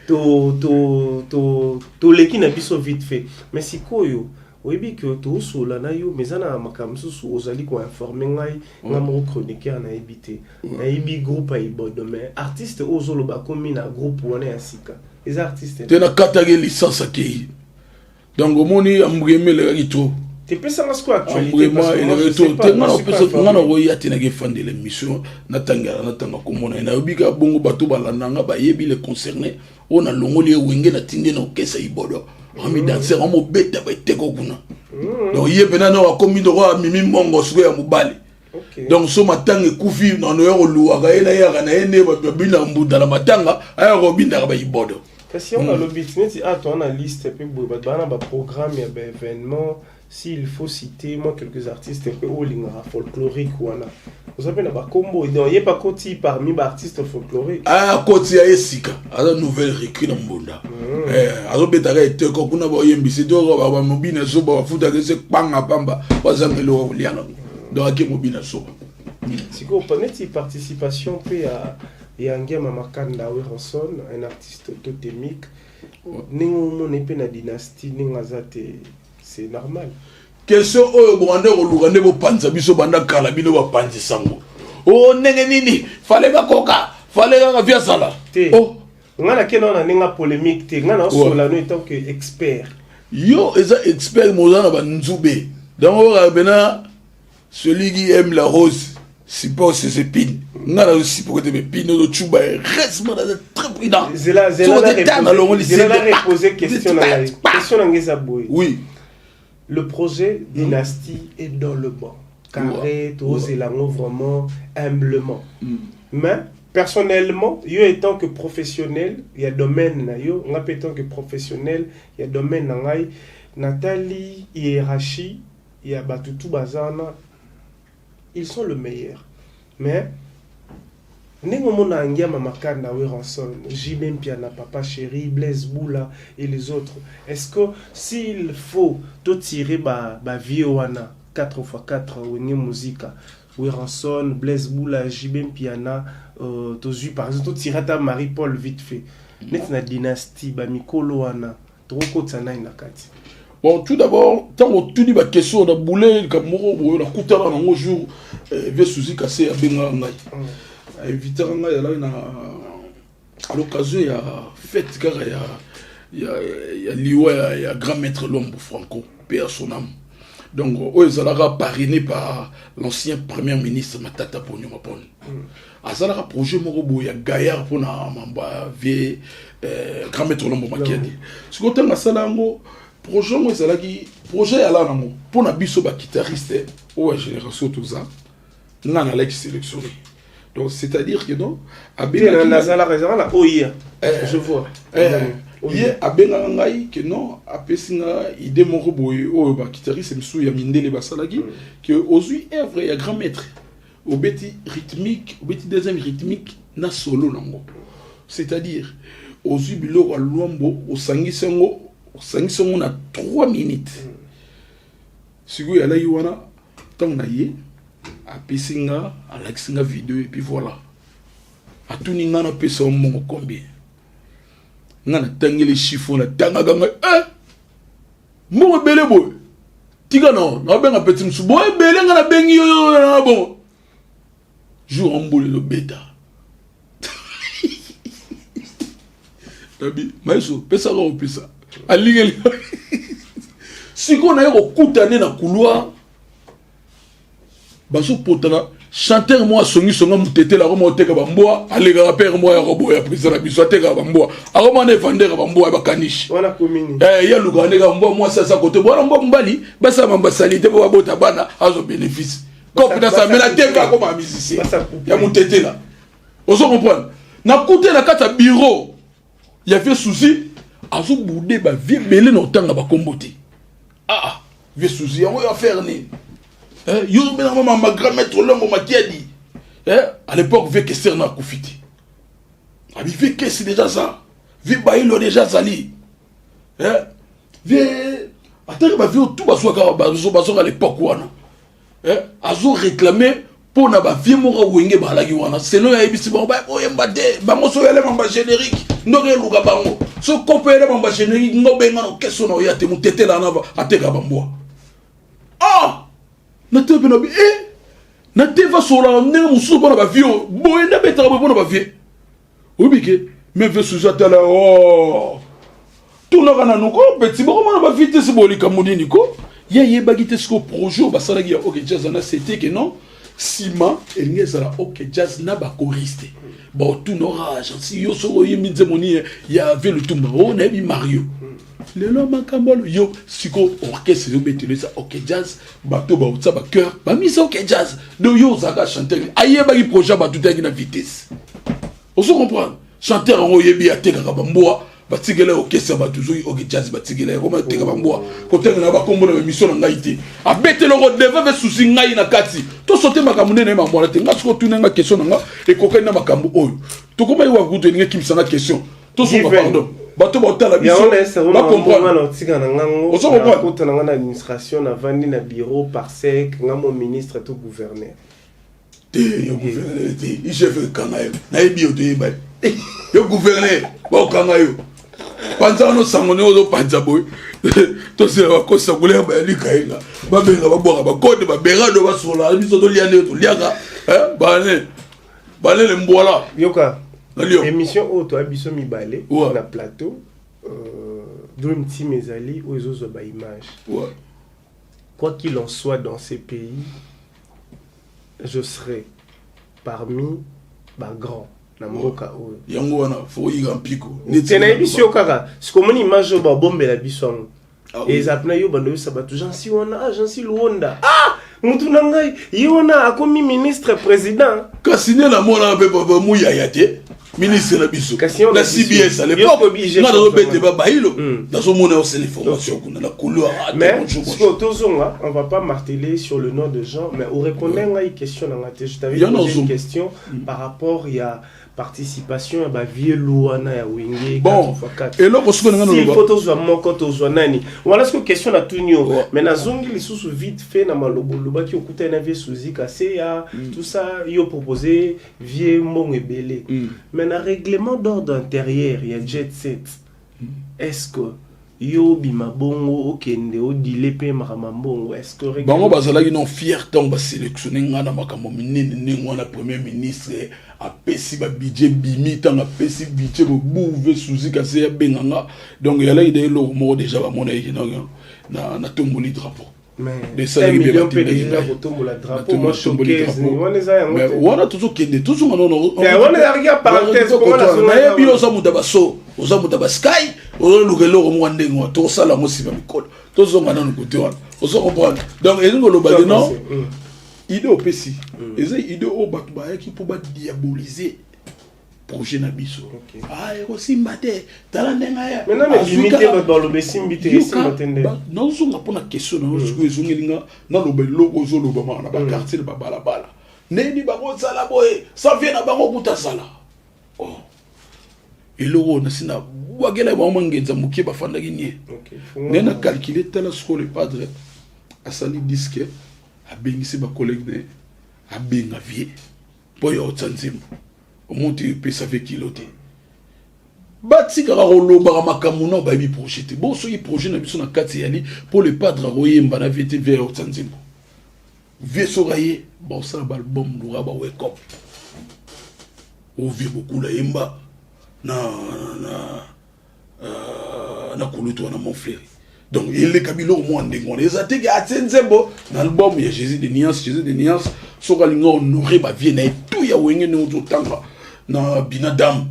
to to to toleki na biso vite fait. Mais sikoyo oyebi ke tosola na yo, mais eza na makambo mosusu ozali koinforme ngai. Nga moko chroniqueur nayebi te, nayebi groupe ya Ibodo, mais artiste oyo ozoloba akomi na groupe wana ya sika eza artiste? Te, nakataki licence, akei. Donc omoni ambreme elekaki trop. Tepesanga sikoyo actualité. Elekaki trop te. Nga na koya te, naki efandela émission, natangela, natanga komona ye, nayebi kaka bongo. Bato balandanga bayebi le concerné oyo nalongoli ye Wenge, natindi na okesa Ibodo, ami danser, amobeta baeteko kuna. Donc ye mpena no akomi ndoko amimi mbongo sikoyo ya mobali. Donc so matanga ekufi nano ya koluwaka ye, nayaka na ye nde babinaka mbunda na matanga, ayaka kobindaka baibodo. Kasi yango nalobi neti a toa na liste mpe boye, bato baa na baprogramme ya baévénement. S'il faut citer moi quelques artistes mpe oyo olingaka folklorique wana, oza mpe na bakombo? Donc ye akoti parmi baartiste folklorique? Akoti ya ye sika, aza nouvelle recrue na mbunda. Azobetaka eteko kuna, bayembisi to bamobina soba, bafutaka ese kpanga pamba, bazanga eloko kolia nango, donc ake mobina soba. Sikoyo neti participation mpe ya Ngiama Makanda Werrason, un artiste totémique, ndenge omona mpe na dynastie ndenge aza te, c'est normal? Question oyo bokande koluka nde bopanza biso banda kala, bino bapanzi sango o ndenge nini fale bakoka fale kaka vi asala. Te, nga nakende wana ndenge polémique te, nga naosola no etant que expert. Yo eza expert, moza na banzube. Donc oyo pena, celui qui aime la rose supporte ses épines. Nga na supporte mes épines, ozocuba heureusement naza très prudent. Zela, zela, na repose question na ngai. Question na ngai eza boye. Oui. Le projet Dynastie est dans le bon carré, tozela yango vraiment humblement. Mais personnellement, yo étant que professionnel ya domaine na yo, nga mpe étant que professionnel ya domaine na ngai, natali hiérarchie ya bato tu baza wana, ils sont le meilleur. Mais ndenge omona Ngiama Makanda Werrason, JB Mpiana, Papa Chéri, Blaise Boula et les autres, est-ce que s'il faut totirer bavieux wana 4 x 4 Wenge Musica, Werrason, Blaise Boula, JB Mpiana, tozwi par exemple, totire ata Marie Paul vite fait, neti na dynastie bamikolo wana, tokokotisa nani na kati? Bon, tout d'abord, ntango otuni baquestion na bule, likambo moko boye nakutana nango jour vieux Suzi Kase abengaka ngai, ainvitaka ngai, alaki na À l'occasion ya fête kaka ya liwa ya grand maître Lombo Franco, paix à son âme. Donc oyo ezalaka parrainé par l'ancien premier ministre Matata Ponyo Mapon. Azalaka projet moko boye ya gaillard mpona mambo ya vie grand maître Lombo Makiadi. Sikoyo ntango asala yango, projet yango ezalaki projet yala nango mpona biso baguitariste oyo ya génération toza. Nga nalaki sélectionné. Donc c'est à dire que non, abengaki nazalaka, ezalaka na oya, je vois. Ye abengaka ngai ke non, apesi nga idée moko boye oyo baguitariste mosusu ya mindele basalaki, ke ozwi œuvre ya grand maître, obeti rythmique, obeti deuxième rythmique na solo nango, c'est-à-dire ozwi biloko ya Lwambo, osangisi yango, osangisi yango na 3 minutes. Sikoyo alaki wana, ntango na ye apesi nga, alakisi nga video et puis voilà, atuni nga napesa yo mbongo combien. Nga natangeli chiffre, natangaka ngai mbongo ebele boye, tika na nabenga petit mosusu boye ebele, nga nabengi yo na bongo jour ambula ezobeta, nabi maiso pesaka kopesa alingeli. Sikoyo naye kokuta nde na couloir, bazopotana, chanteur moko asongisonga motetela, akoma oteka bambwa, alekaka pere moko ya koboya président na biso, atekaka bambwa, akoma na evandere bambwa ya bakanishi. Ye alukaka ndeka mbwa mwasi aza kote bwana mbwa mobali, basala mambasali te mpo babota bana, azwa bénéfice kope nasala me nateka, akoma musicien ya motetela. Ozo comprendre? Nakute na kati ya bureau ya vieux Souci, azobude bavieux ebele na otanga bakombo te. Ah, vieux Souci yango yo affaire nini? Yo obenaka mama grand maître Longo Makiadi. À l'époque vieux Kester na akufi te, abi vieux Kesi déjà ça, vieux Bailo déjà azali, vieux ataki, bavieux tout bazwaka, bazwaka l'époque wana. Azo réclamer mpo na bavieux moko wenge balaki wana selo, ayebisi bango oyemba te, bango so oyelema ba générique ndenge eluka bango, so kope oyelema ba générique ngo benga na okeso na oya te, motetela na ateka bambwa. Ah, na te mpe na bi na te vasolaka ndenge mosusu mpona bavieux oyo boye nde abetaka boye mpona bavieux oyebi ke me vieux susu atala o tunaka nanu ko petit bokomona bavieux te, si bolikambo nini ko ye ayebaki te. Sikoyo projet oyo basalaki ya OK Jazz wana, c'était que non, nsima elingi ezala OK Jazz na bachoriste baotuna ora gentil yo soki oyembi nzembo nini ya vieux Lutumba oyo nayebi Mario lelo makambo alo yo. Sikoyo orchestre ezobetelo eza OK Jazz, bato baotia bachœur bamisa OK Jazz. Donc yo ozalaka chanteur, ayebaki projet ya bato te, ayaki na vitesse. Ozo comprendre? Chanteur yango oyebi atekaka bambwa, batikela orchestre ya bato, soki OK Jazz batikela ye koma ateka bambwa, kotenga na bakombo na émission na ngai te, abeteloko devant ve susi ngai na kati tosote makambo nde na ye mambo wana te. Nga sikoyo tuna nga question na nga ekokani na makambo oyo tokoma ye wakutu elingi ekimisanga question. Tosonga pardon, bato baotala biso bacomprendre. Otika na ngango. Ozo comprendre? Kota na nga na administration, navandi na bureau parsec nga mo ministre to gouverneur. Te, yo gouverneur te, IGF ekanga yo, nayebi yo, toyeba yo gouverneur, baokanga yo panza wana osango ndenge ozopanza boye, tosela bakosa kolia bayalika yenga babenga babwaka bakode baberado basola biso tolia ndenge toliaka bane balele mbwala. Yoka. Nalio. Émission oyo toya biso mibale na plateau, Dream Team ezali oyo ezozwa baimage. Quoi qu'il en soit, dans ces pays, je serai parmi bagrand na mboka oyo. Yango wana fo oyika mpiko. Te, nayebi si yo kaka sikomoni image oyo babombela biso yango. Eza mpena yo bando oyebisa bato Jansi wana, ah, Jansi Luonda, ah, mutu na ngai ye wana akomi ministre président. Kasi nde namona mpe papa Muyaya te, ministre na biso Kasi yo na na biso. CBS à Yo l'époque. obligé Nga nazobete forcément. babailo, nazomona yo sele formation kuna na couloir. Ah, te, Mais bonjour, bonjour. sikoyo tozonga, on va pas marteler sur le nom de Jean, mais orépondre ngai question na nga te. Je t'avais Yana posé une ozo. question par rapport ya participation ya bavieux wana ya Wenge. Bon, 4x4. Eloko sikoyo na nga S'il naloba faut tozwa moko, tozwa nani wana? Sikoyo question na tuni yo. Mais nazongi lisusu vite fait na maloba olobaki, okutani na vieux Suzi Kaseya, tout ça, yo proposé vieux mbongo ebele. Mais na règlement d'ordre intérieur ya Jet Set, est-ce que Yo obima bongo okende odile mpe makambo ya mbongo, est-ce que bango bazalaki non fier ntango basélectionne nga na makambo minene ndenge wana? Premier ministre apesi babudget, bimi ntango apesi budget bobuve suzi kasi abenga nga. Donc eyalaki de eloko moko déjà bamona yeke natomboli drapeau. Wana tozokende, tozonga. Nayebi yo oza moto ya baso, oza moto ya basky, ozoluka eloko moko ndenge wana, tokosala yango nsima mikolo. Tozonga nano kote wana, ozo comprendre? Donc elingi olobaki non, idée opesi eza idée oyo bato bayaki mpo badiaboliser projet na biso. Ah, ekosimba te, tala ndenge. Nazonga mpona question na yo sikoyo, ezongeli nga naloba eloko ozolobamaka na baquartier, na babalabala, ndeni bango osala boye sa vie na bango kuta sala. Oh, eloko oyo nasi nabwakela bango mangenza mokie, bafandaki nie nde na calcule. Tala sikoyo, le padre asali disque, abengisi bacollègue na ye, abenga vie mpo ya otya nzembo. Omoni, epesa ve kilo te. Batikaka kolobaka makambo na bayebi projet te. Bon, soki projet na biso na kati eyali mpo le padre akoyemba na vie te, vie ya otya nzembo, vie soki aye, baosala baalbum luka bawake up ovie bokula yemba na kulutu wana Montfleuri. Donc eleka biloko mwa ndenge wana, eza teke atie nzembo na album ya Jésus de Nuance. Jésus de Nuance soki alingi honore bavie na ye tu ya Wenge, ndenge ozotanga na Binadam,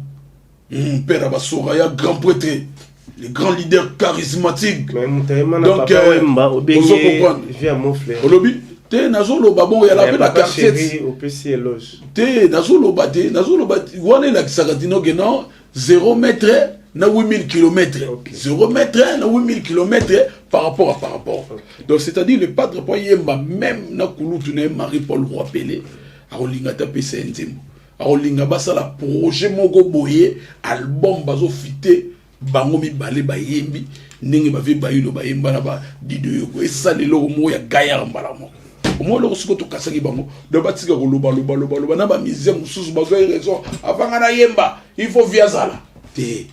père ya basoka ya grand prêtre, le grand leader charismatique. Donc ozo comprendre, olobi te, nazoloba bongo yala mpe na quartier te, nazoloba te, nazoloba wana elakisaka tinoke non, 0 mètre na 8000 km, 0 mètre na 8000 km par rapport. Donc c'est-à-dire le padre po ayemba même na kulutu na ye Marie Paul Roi Pelé, akolinga te apesa ye nzembo, akolinga basala projet moko boye, album bazofite bango mibale, bayembi ndenge bave bayilo bayemba na badido yoko, esala eloko moko ya gayar mbala moko. Omoi eloko sikoyo tokasaki bango. Donc batika koloba loba loba loba na bamusicien mosusu bazwa raison. Avanga nayemba, il faut vie azala te.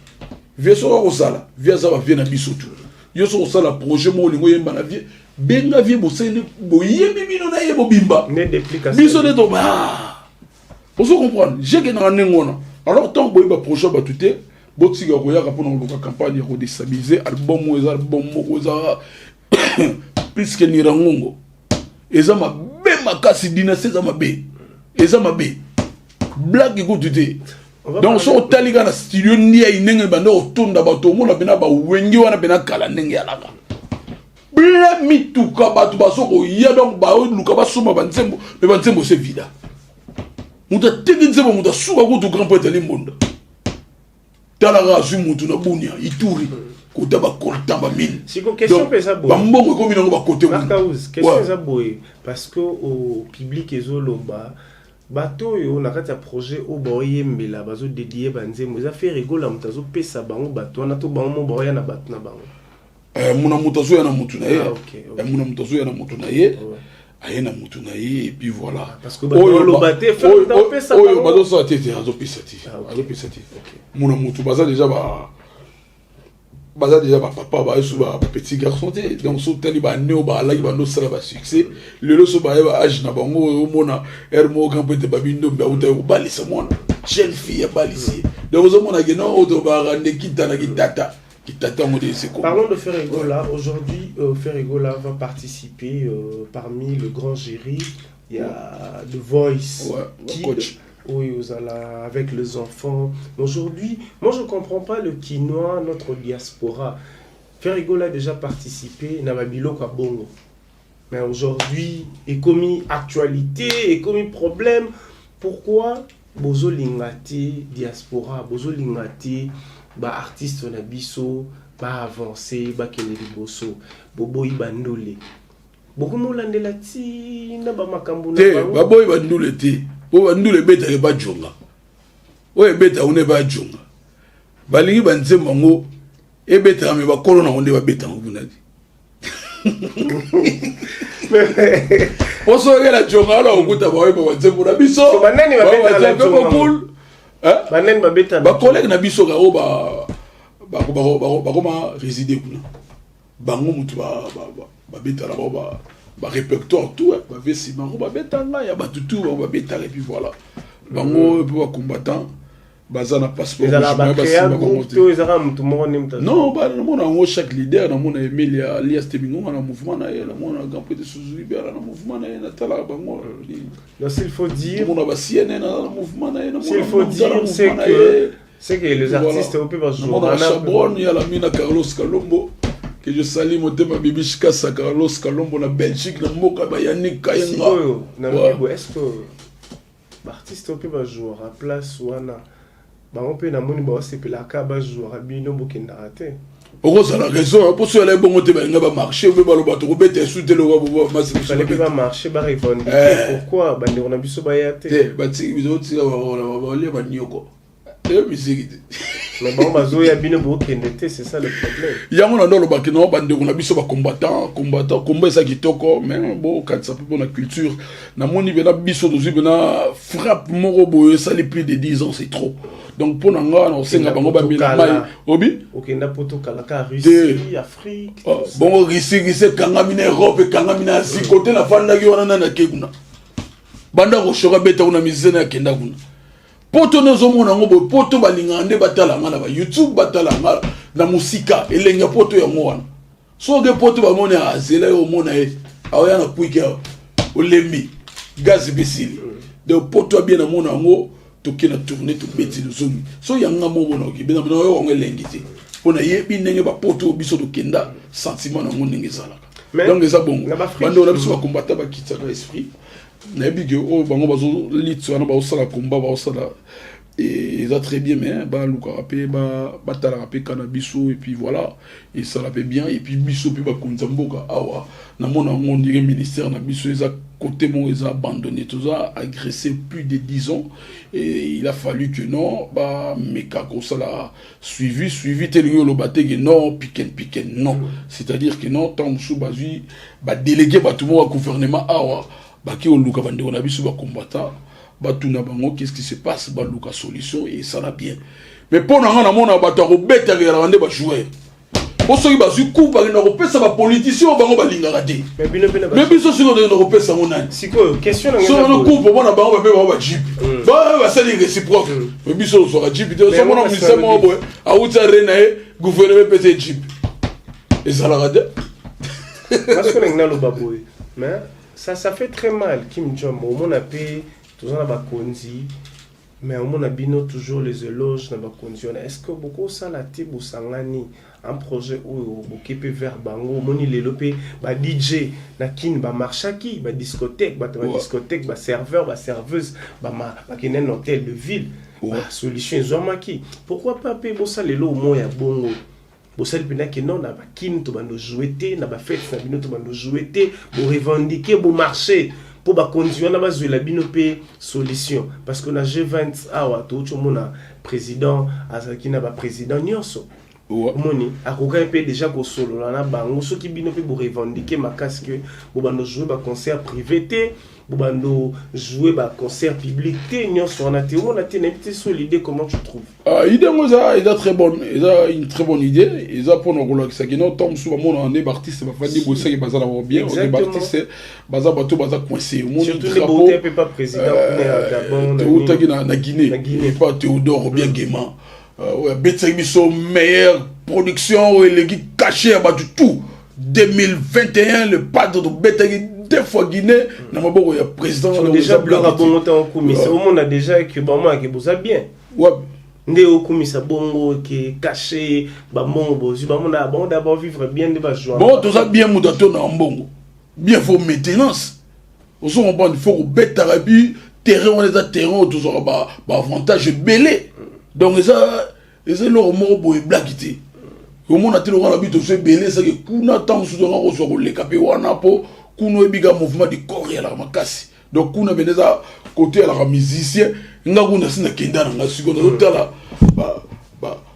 Vie soki akosala, vie aza bavie na biso tu. Yo soki osala projet moko, olingi oyemba na vie, benga vie, bosali, boyembi bino na ye bobimba. Biso nde toba, ozo comprendre? Jekendaka ndenge wana. Alors ntango boyeba projet ya bato te, botika koyaka mpona koluka campagne ya kodéstabiliser album oyo. Eza album moko eza plus que Nirangongo, eza mabe makasi. Dynastie eza mabe, eza mabe, blague kutu te. Donc soki otali kaka na studio ndiai ndenge banda kotonda bato, omona mpena bawenge wana mpena kala ndenge yalaka ble mituka, bato bazo koya. Donc baoluka basomba banzembo, me banzembo se vida, moto ateki nzembo, moto asuka kutu grand poete alimbonda. Talaka, azwi motu na Bunia, Ituri, kota bacoltan, bamine, bambongo ekomi nango bakote. Question eza boye, parce que au public ezoloba bato oyo na kati ya projet oyo baoyembela, bazodedie banzembo, eza Ferre Gola moto azopesa bango bato wana to bango mo baoya na bato na bango? Muna moto azoya na motu na ye. Muna moto azoya na motu na ye, aye na motu na ye, et puis voilà. Oyo bazosala te te, azopesa te, azopesa te. Muna motu baza déjà ba baza déjà bapapa, bayesu bapetit garçon te. Donc so otali bane oyo baalaki bandosala basuccès lelo, so baye ba age na bango, omona ere moko grand prêtre Babi Ndombe autaki kobalisa mwana, jeune fille abalisi ye. Donc ozomona ke non, oyo tobaka nde kita na kitata kitata yango de c'est. Parlons de Ferre Gola. Aujourd'hui, Ferre Gola va participer parmi le grand jury. Il y a The Voice, ouais, coach. Oui, avec les enfants. Aujourd'hui, moi je ne comprends pas le Kinois, notre diaspora. Ferre Gola a déjà participé na babiloko ya bongo. Mais aujourd'hui, est comme actualité, est comme problème. Pourquoi bozolinga te diaspora, bozolinga te ba artiste na biso ba avancer, bakende liboso? Boboyi bandole, bokomolandela ntina bamakambo. Te, baboyi bandule te, po bandule ebetaka bajonga, oyo ebetaka kuna bajonga, balingi banzembo yango ebetaka, me bakolo nango nde babetaka kuna te. Po soki okela jonga wana, okuta baoyeba banzembo na biso. Banani bacollègue na biso kaka oyo. Bakoma résider kuna. Bango motu babetala bango barépertoire tout, bave Simaro babetanga ya bato tout, bango babetaka. Et puis voilà, bango mpe bacombattant baza na passeport. Non. Namona yango, chaque leader. Namona Emilia Alias Temingonga na mouvement na ye, namona Grand Prêtre Suzu Ibera na mouvement na ye, natalaka bango. Donc s'il faut dire, namona ba CNN na mouvement na ye. S'il faut dire, c'est que les artistes ope. Namona Chabron ya Lamina, Carlos Kalombo que je salue, motema bibi Shikasa, Carlos Kalombo na Belgique, na mboka bayanik Kayenga. Est-ce que baartiste oyo mpe bazwaka place wana, bango mpe namoni baosepelaka, bazwaka, bino bokendaka te? Okozala raison, mpo so yala ebongo te, balinga bamarché mpe baloba tokobeta esu te. Fallait mpe bamarché, barevendiquer. Pourquoi bandeko na biso baya te? Te, batika balia banioko eyo misiki te. Mais bango bazoya, bino bokende te, c'est ça le problème. Yango na nde olobaki no, bandeko na biso bacombattant, combattant, komba eza kitoko, mais bokatisa mpe mpona culture. Namoni mpena biso tozwi mpena frappe moko boye, esali plus de 10 ans, c'est trop. Donc mpo na nga, na kosenga bango bamela mai obi. Okenda poto kalaka, Russie, Afrique. Bongo Russie, Russie ekangami na Europe, ekangami na Asie. Kote nafandaki wana, nani ake kuna? Banda koshoka beta kuna, musicien akenda kuna. Poto nde ozomona yango boye. Poto balingaka nde batala nga na bayoutube, batala nga na mosika. Elenge ya poto yango wana. Soki poto bamoni azela ye, omona ye aoya na kwiki awa, olembi gaz besili. Donc poto abie, namona yango, toke na tournée, tobeti, tozongi. So yanga moko na okibena na oyo yango elengi te, mpo nayebi ndenge bapoto biso tokenda, sentiment nango ndenge ezalaka. Donc eza bongo, bandeko na biso bakombata bakitaka esprit. Nayebi ke oyo bango bazolitse wana, bazosala komba, bazosala, eza très bien, mais balukaka mpe batalaka mpe kana biso. Et puis voilà, esala mpe bien. Et puis biso mpe bakonzi ya mboka awa, namona yango ondire ministère na biso eza côté moko eza abandonné. Toza agressé plus de 10 ans et il a fallu que non, bameka kosala suivi. Suivi te elingi oloba te ke non, piken piken, non. C'est-à-dire que non, ntango mosusu bazwi badélégué, bato moko ya gouvernement awa, baki koluka bandeko na biso bacombattant, batuna bango qu'est-ce qui se passe, baluka solution et esala bien. Mais mpo na nga, namona bato ya kobetaka ezalaka nde bajoueur, po soki bazwi coupe, bakenda kopesa bapoliticien oyo bango balingaka te. Mais biso sikoyo tokenda kopesa yango nani? Sikoyo Coupe omona bango bape bango bajeep, basali réciproque, mais biso tozwaka jeep te. Osomona musicien moko boye awuti are na ye, gouvernement epesa ye jeep, ezalaka te. Parce que ndenge naloba boye, mais ça fait très mal. Kim Jong, omona mpe toza na bakonzi, mais omona bino toujours les éloges na bakonzi wana. Est ce que bokosala te, bosangani un projet oyo boke mpe vers bango? Omoni lelo mpe ba DJ na Kini bamarchaki, badiscothèque, bato badiscothèque, baserveur, baserveuse bakende na hôtel de ville, basolution ezwamaki. Pourquoi pas mpe bosala elo mo ya bongo? Bosali mpena ke non, na bakini tobanda jouer te, na bafete na bino tobanda jouer te, borevendiquer, bomarcher mpo bakonzi wana bazwela bino mpe solution. Parce que na G20 awa touti omona président azalaki na baprésident nyonso. Omoni akokaki mpe déjà kosolola na bango. Soki bino mpe borevendiquer makasi ke bobanda jouer baconcert privé te, bobanda jouer baconcert public te, nyonso wana te, omona te. Nayebi te so l'idée, comment tu trouves? Ah, idée yango eza très bonne, eza une très bonne idée. Eza mpona kolakisa kino ntango mosusu bamonaka nde baartiste bafandi boye, saki baza na bien. Baartiste baza bato baza coincé. Omoni, na Guinée epa Théodore Bien Gema oyo abetisaki biso meilleure production oyo eleki cachet ya bato tout 2021, le padre. Tobetaki deux fois Guinée na maboko ya président. Déjà biloko bongo, ntango okumisa, omona déjà ke bamonake boza bien nde okumisa bongo ke cachet, bambongo bozwi, bamona bango d'abord vivre bien nde bazwa. Bon, toza bien. Moto atona mbongo bien, faut maintenance, ozo comprendre, faut kobetaka. Puis terrain wana eza terrain oyo tozwaka baavantage ebele. Donc eza eloko moko boye eblaki te. Omona te lokola na bi tozwa ebele, ezaki kuna ntango mosusu tonga kozwa koleka mpe wana, mpo kuna oyebika mouvement du corps eyalaka makasi. Donc kuna pene eza côté eyalaka musicien. Nga kuna si nakenda na nga, sikoyo nazotala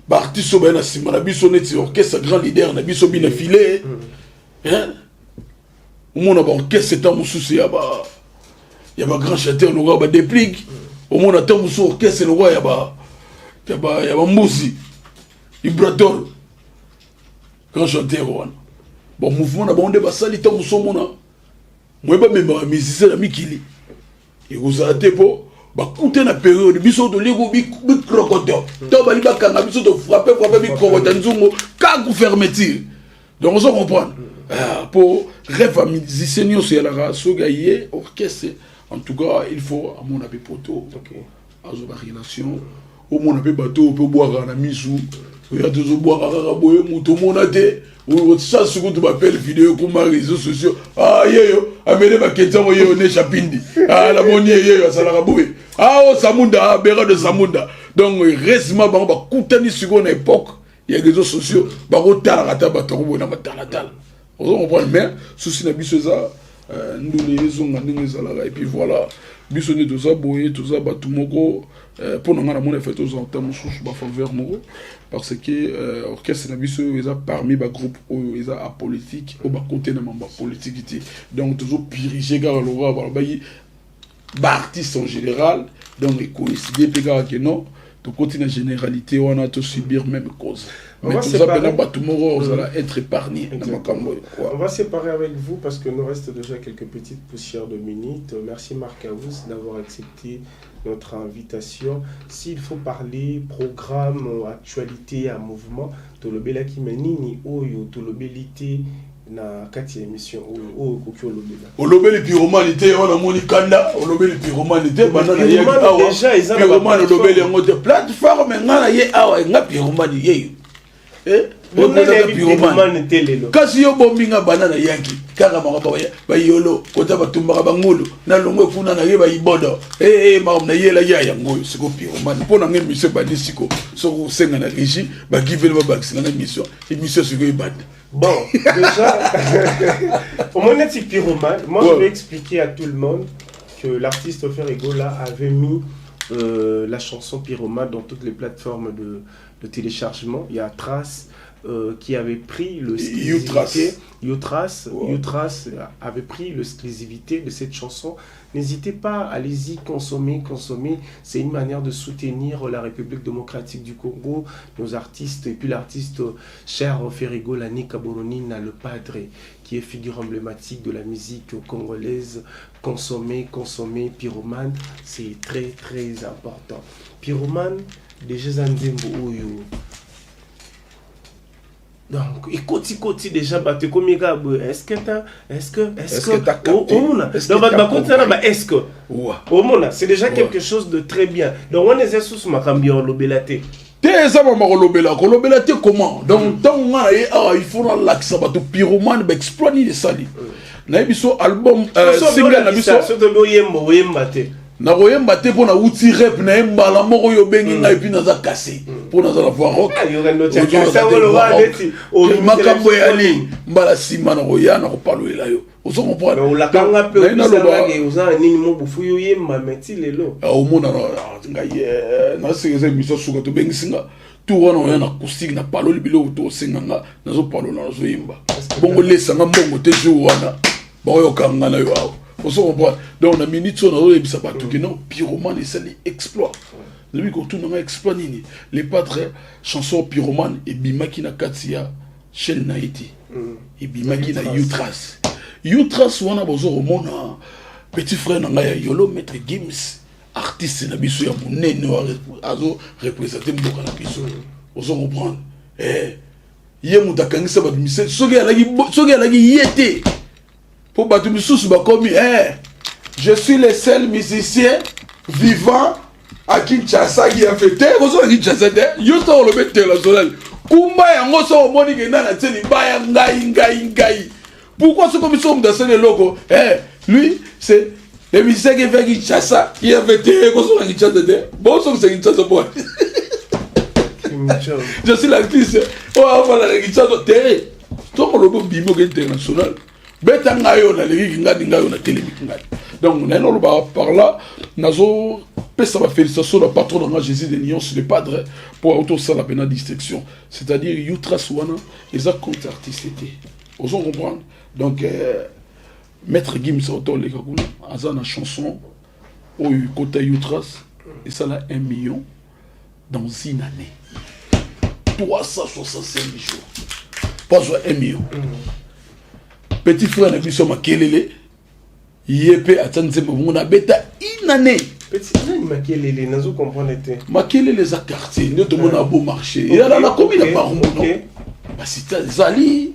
baartiste oyo baye na nsima na biso, neti orchestre grand leader na biso bina file. Omona baorchestre ntango mosusu ya bagrand chanteur lokola badéplique. Omona ntango mosusu orchestre lokola ya bambuzi. Ibrator, grand chanteur wana. Bon, mouvement na bango nde basali. Ntango osomona moye bamemaka musicien na mikili, ekozala te, mpo bakute na période biso tolie ko bikrokoto to bali bakanga biso, tofrappe frappe bikrokota nzungu kaka fermeture. Donc ozo comprendre, mpo rêve ya musicien nyonso eyalaka soki aye orchestre, en tout cas il faut amona mpe poto, azwa barelation, omona mpe bato oyo mpe obwakaka na misu, oya tozobwaka kaka boye, moto omona te. Chance kutu bapele video ekoma réseaux sociaux. Ah, yeyo amele baketiango, yeyo ne chapindi. Ah, namoni ye, yeyo asalaka boye. Ah, o Samunda, ah, bera de Samunda. Donc heureusement bango bakutani sikoyo na époque ya réseaux sociaux, bakotalaka ata bato yango boye na matalatala, ozo comprendre. Mais souci na biso eza ndule ezonga ndenge ezalaka. Et puis voilà, biso nde toza boye, toza bato moko. Mpo na ngai namoni efe toza ta mosusu bafaveur moko, parce que orchestre na biso oyo eza parmi bagroupe oyo eza apolitique, oyo bakote na mambo ya politique te. Donc tozopirige kaka lokola balobaki baartiste en général. Donc ekoincide mpe kaka ke non, tokoti na généralité wana, tosubir même cause. Mais toza mpena bato moko ozala être épargné na makambo oyo. On va séparer avec vous parce que nous reste déjà quelques petites poussières de minutes. Merci Marc Aous d'avoir accepté notre invitation. S'il faut parler programme, actualité, un mouvement, tolobelaki, mais nini oyo tolobeli te na kati ya émission oyo, oyo okoki olobela? Olobeli Pyromane te wana, omoni kanda, olobeli Pyromane te. Banda na ye Pyromane awa, déjà eza na Pyromane ba olobeli yango te. Plateforme nga na ye awa, nga Pyromane yeyo. Eh, Nani ayebi Pyromane. Pyromane te lelo? Kasi yo bombinga, banda na yanki kaka makambo bayolo kota batumbaka bangulu na longwe kuna na ye bayibodo. Makambo nayelaki ya yango oyo. Siko Pyromane, mpo na nga émission ebandi siko. Soki osenga na régie, bagivele babakisinga na émission, émission sikoyo ebanda. Bon, déjà, au moins, neti Pyromane, moi je vais expliquer à tout le monde que l'artiste Ferre Gola avait mis la chanson Pyromane dans toutes les plateformes de téléchargement. Il y a Trace qui avait pris le Utrace. Utrace, Utrace avait pris l'exclusivité de cette chanson. N'hésitez pas, allez-y, consommez, consommez. C'est une manière de soutenir la République démocratique du Congo, nos artistes, et puis l'artiste cher Ferre Gola Kaboronina, le padre, qui est figure emblématique de la musique congolaise. Consommer, consommer, Pyromane, c'est très très important. Pyromane, déjà nzembo oyo, donc ekoti koti déjà, bato ekomi kaka boye: est-ce que ta est-ce que est-ce Est-ce que t'as capté? Omona Est-ce que donc bato t'as bakoti na compris? ba est-ce que omona, c'est déjà quelque chose de très bien. Donc wana eza susu makambo ya olobela te. Te, eza mama kolobela, kolobela te. Comment? Donc ntango nga na ye awa, il faut nalakisa bato Pyromane, baexploit nini esali. Nayebi so album, single na biso. Soki tobi oyemba, oyemba te. Nakoyemba te mpo nauti rep na ye mbala moko oyo obengi ngai, puis naza kase mpo naza na voix rock. Ah, yoka ndo tia kasi yango loba neti obimisela Makambo biso eyali nini. Mbala nsima nakoya, nakopalolela yo, ozo comprendre. Mais olakanga mpe. Naye naloba. Obisangange oza na nini mo bufu, yo oyemba meti lelo. Omona ngai naseka, eza émission suka tobengisi nga tour wana, oya na acoustique, na paloli biloko to osenga nga, nazopalola, nazoyemba bongo, lesanga mbongo te. Jour wana baoyoka nga na yo awa, ozo comprendre. Donc na minute oyo nazoyebisa bato ke non, Pyromane esali exploit. Nayebi kotuna nga exploit nini. Le Padre, chanson Pyromane ebimaki na kati ya chaîne na ye te, ebimaki na Utras. Utras wana bozo komona petit frère na ngai ya yolo, Maître Gims, artiste na biso ya monene oyo azo représente mboka na biso, ozo comprendre. Ye moto akangisa bato mise. Soki alaki ye te, mpo bato misusu bakomi je suis le seul musicien vivant à Kinshasa qui a fait te. Kozonga Kinshasa te, yo so olobi international kumba yango. So omoni kenda na tie libaya, ngai ngai ngai, pourquoi soki biso moto asali eloko, lui c'est le musicien qui fait Kinshasa qui a fait te. Kozonga Kinshasa te, bozongisa Kinshasa po je suis l'artiste oyo afanda na Kinshasa te. Ntongo olobi obimi oke international, beta ngai oyo nalekiki ngani, ngai oyo natelemiki ngai. Donc naye naloba par là, nazopesa bafélicitation na patron na nga Jésus de Nuance, le Padre, mpo auti osala mpena distraction, c'est-à-dire Utras wana eza compte artiste te, ozo comprendre. Donc Maître Gims auto oleka kuna, aza na chanson oyo ekota Utras, esala 1 million dans une année. 365 jours po azwa 1 million. Petit frère na biso Makelele, ye mpe atia nzembo bongo, nabeta une année. Petit nani Makelele? Nazo comprendre te. Makelele eza quartier nde tomona Beau Marché, eyala nakomi na Barumbu, no basita ezali.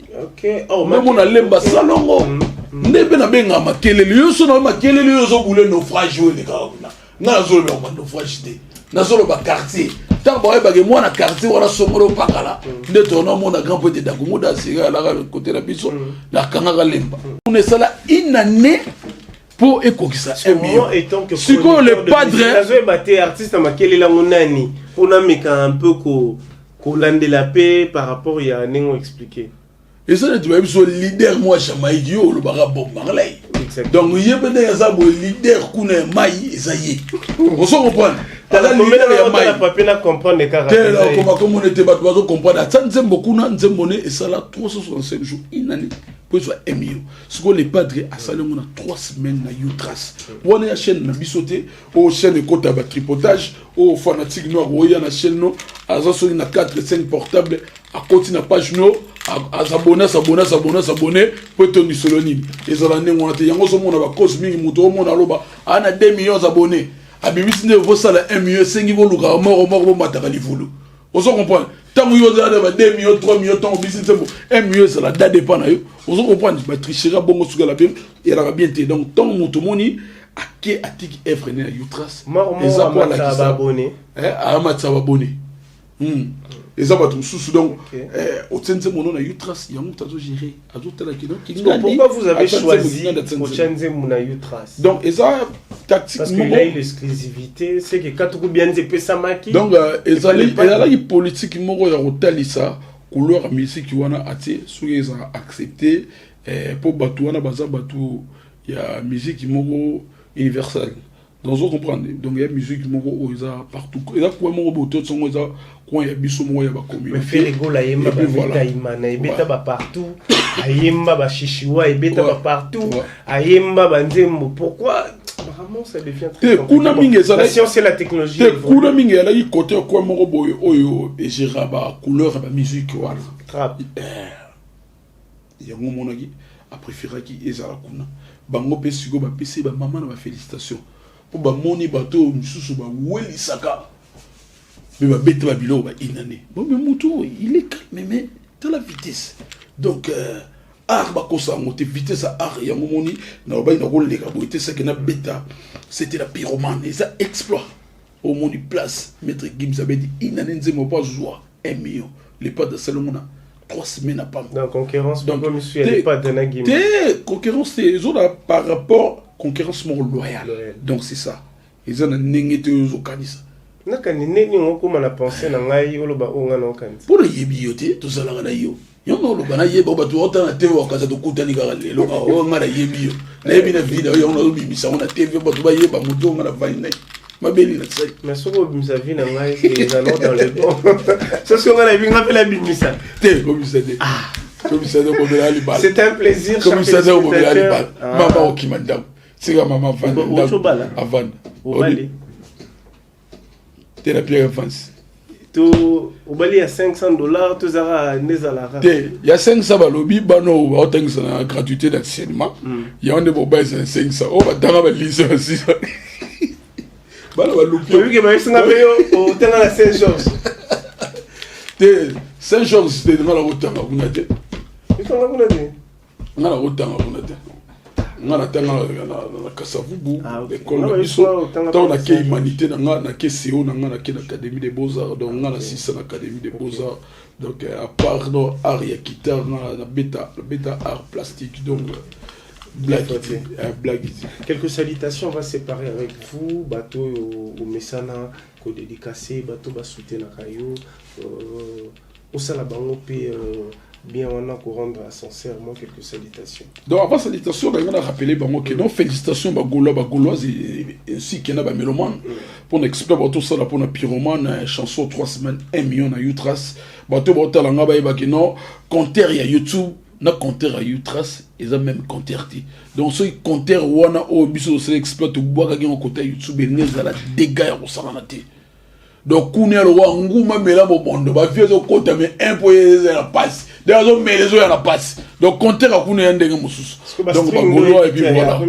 Oh, ndemona Lemba salongo nde mpe nabengaka Makelele. Yo so na Makelele, oyo ozobule naufrage oyo elekaka kuna. Nga nazoloba ba naufrage te, nazoloba quartier. Ntango bayebake mwana quartier wana songolo opakala nde tona mona grand poete Dakumuda asika alaka kote na biso, nakangaka Lemba kuna, esala une année mpo ekokisa 1 million. Sikoyo le padre Nazoyeba te artiste ya Makelele yango nani, mpona meka un peu kolandela mpe par rapport ya ndenge oexpliquer. Eza neti bayebi so leader mwa Jamaïque, yo olobaka Bob Marley. Donc ye mpe ndenge aza boye, leader kuna ya mai eza ye, ozo comprendre? Aza leader ya mai. Papier na comprendre kaka. Te, nakoma komona ete bato bazo comprendre. Atia nzembo kuna, nzembo ne esala 365 jours, une année, po ezwa 1 million. Sikoyo le padre asali yango na 3 semaines na Utrace wana ya chaîne na biso te. Oyo chaîne ekota batripotage, oyo fanatique no akoya na chaîne no, aza soki na 4 5 portable, akoti na page no, as'abonner, as'abonner, as'abonner, as'abonner po etondisolo nini ezala ndenge wana te. Yango ozomona bacause mingi, moto omona aloba aa na 2 millions abonné, abimisi nde vosala 1 million, esengi bolukaka moko moko bomataka livulu. Ozo comprendre? Ntango yo ozala na ba 2 millions, 3 millions, ntango obisi nzembo, 1 million ezala da dépend na yo. Ozo comprendre? Batricherie bongo soki ala bien, elaka bien te. Donc ntango moto omoni ake atiki œuvre ne ya Utrace, eza po alakisa amatisa baabonnés. Eza bato mosusu. Donc otie nzembo no na Utrace, yango moto azogérer, azotalaki. Pourquoi vous avez choisi kotia nzembo na Utrace? Donc eza tactique. Parce qu'il a eu l'exclusivité, c'est que katuku bien epesamaki. Donc ezali, ezalaki politique moko ya kotalisa couleur ya musique wana atie. Soki ezala accepté mpo bato wana baza bato ya musique moko universelle, donc ozo comprendre? Donc ya musique moko oyo eza partout, eza coin moko boye to songo, eza coin ya biso moko ya bacommunauté. Ferre Gola ayemba babeta imana, ebeta bapartout, ayemba bashishiwa, ebeta bapartout, ayemba banzembo. Pourquoi vraiment ça devient très te kuna mingi? Ezala science et la technologie. Te, kuna mingi ezalaki côté coin moko boye oyo egéra bacouleur ya bamusique wana. Trap. Yango omonaki apréféraki ezala kuna. Bango mpe sikoyo bapesi bamama na bafélicitation mpo bamoni bato oyo misusu bawelisaka mpe babeta babiloko bainane. Bon, mais motu il est calme, mais tala vitesse. Donc art bakosa yango te, vitesse ya art. Yango moni nalobaki nakoleka boye te, seke nabeta. C'était la pyromane, eza exploit. Omoni place Maître Gims abeti inane nzembo mpo azwa 1 million, le padre asali yango na 3 semaines à pamba. Donc concurrence. Donc te, concurrence te, ezola par rapport concurrence moko loyale. Donc c'est ça, eza na ndenge te oyo ozokanisa. Nakani ndenge okóma na pensée na ngai, oloba oyo ngai naokanisa. Mpo nayebi yo te, tozalaka na yo, yo na oloba nayeba bato otana te, wakaza tokutani kaka lelo oyo. Ngai nayebi yo, nayebi na vie na yo, yango nazobimisa yango na TV, bato bayeba moto oyo ngai navandi na ye mabeli na sali. Mais soki obimisa vie na ngai, eza no dans le bon. Soki ngai nayebi, ngai mpe nabimisa. Te, kobimisa te, kobimisa te, obomela libala. C'est un plaisir. Kobimisa te, obomela libala. Mama okima ndako, tika mama avanda. Ndako avanda. Te, na Pierre avance. To obali ya 500 $, tozalaka nde ezalaka. Te, ya 500 balobi bana oyo baotangisa na gratuité d'enseignement, yango nde bobayisa na 500. Oyo batanga balise basisa bana baluki. Oyebike bayesinga mpe yo otanga na Saint Georges. Te, Saint Georges te, nga na kotanga kuna te. Otanga kuna te? Nga na kotanga kuna te, nga natanga na Kasavubu, école na biso. Ntango nake humanité na nga, nake CO na nga, nake na Académie des Beaux-Arts. Donc nga nasisa na Académie des Beaux-Arts. Donc à part no art ya guitare, nga nabeta art plastique. Donc blague, blague. Quelques salutations, on va séparer avec vous. Bato omesana kodédicacer, bato basoutenaka yo, osala bango mpe bien wana korendre sincèrement quelques salutations. Donc avant salutation, nga na rappeler bango ke donc félicitations bagaulois, bagauloise ainsi ke na bamélomane mpona exploit bato osala mpona pyromane, chanson 3 semaines 1 million na Utrace. Bato baotala nga bayebaki non, compteur ya YouTube na compteur ya Utrace eza même compteur te. Donc soki compteur wana oyo biso tosala exploit, tobwakaki yango kota YouTube, enge ezala dégâts ya kosalana te. Donc kuna ya lokwa nguma mela mobondo, bavie ezokota, mais un po eza na pasi, donc azomela, ezoya na pasi. Donc compteur akuna ya ndenge mosusu. Donc bagaulois, et puis voilà.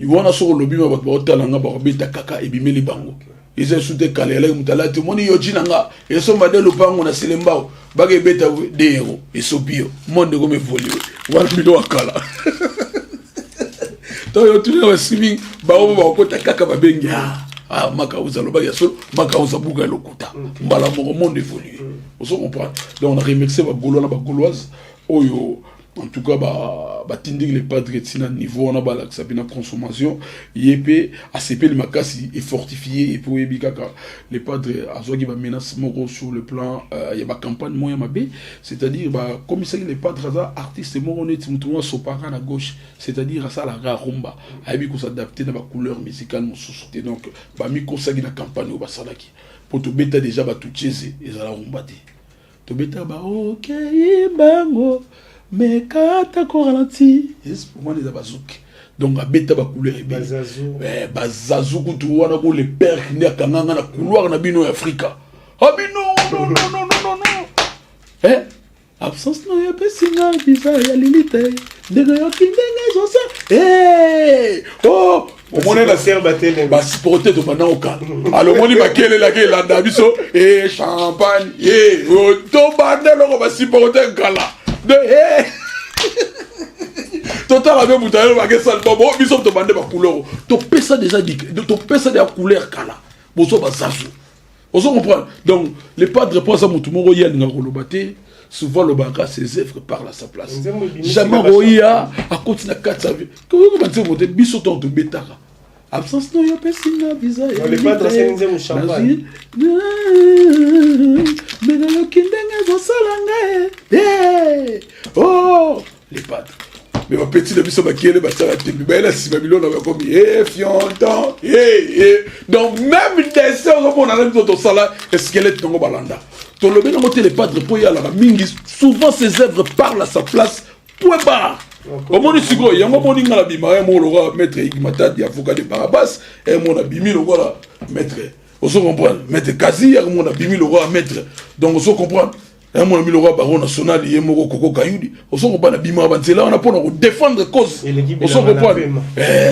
Wana soki olobi ma, bato baotala nga, bakobeta kaka ebimeli bango. Eza esu te. Kala elaki moto alati, omoni yoji na nga esomba nde lopango na Selembao, baka ebeta 2 euro, esopi yo. Monde ekomi évolué. Wana bino wakala to yo tuna ba streaming, bango bakokota kaka, babengi: "Ah, Makauza alobaki ya solo, Makauza buka ya lokuta." Mbala moko monde évolué, ozo comprendre. Donc na remercier bagaulois na bagauloise oyo en tout cas batindiki le padre ntina niveau wana, balakisa mpe na consommation. Ye mpe asepeli makasi, efortifie. Epe oyebi kaka, le padre azwaki bamenace moko sur le plan ya bacampagne moko ya mabe, c'est-à-dire bakomisaki le padre aza artiste moko neti motu moko asopaka na gauche, c'est-à-dire asalaka rumba, ayebi kos'adapter na bacouleur musicale mosusu te. Donc bamikosaki na campagne oyo basalaki, mpo tobeta déjà bato tiese ezala rumba te, tobeta baokei bango mekata koralenti wana eza bazouk. Donc abeta bacouleur ebele, bazazu kutu wana ko. Le père nde akanganga na couloir na bino ya Afrika abino. Non, non, non, non, non, eh, absence na yo epesinga biza ya lili te, ndenge yoki, ndenge ezosa. Oh, omoni basupporter, tobanda kokala. Alors omoni bakelelaki, elanda biso e champagne e tobanda eloko, basupporter kala de totala mpe moto ayelobaki esali bo biso tobande bacouleur, topesa déjà, topesa déjà couleur kala, bozwa bazazu, ozo comprendre. Donc le padre mpo aza motu moko, ye alingaka koloba te. Souvent alobaka, ses œuvres parlent à sa place. Jamais koya akoti na kati ya koyoka banzembo te. Biso ntango tobetaka absence no yo apesinga visa, me nayoki ndenge ezosala ngai. Oh, le padre, mais bapeti na biso bakiele, batiaka tembe, bayela nsima bilona, bakomi e fionton. Donc même dessin ozomona na biso tosala squelette nango, balanda tolobi nango te. Le padre mpo ye alaka mingi, souvent ses œuvres parlent à sa place, point barre. Omoni sikoyo yango, omoni nga na bima ye moko lokola maître Igmatadi, avocat de Barabas. E mona bimi lokola maître, ozo comprendre, maître Kazi yaka mona bimi lokola maître. Donc ozo comprendre, mona bimi lokola baron national ye moko Koko Kayudi. Ozo comprendre, bimaka banzela wana mpona kodéfendre cause, ozo comprendre,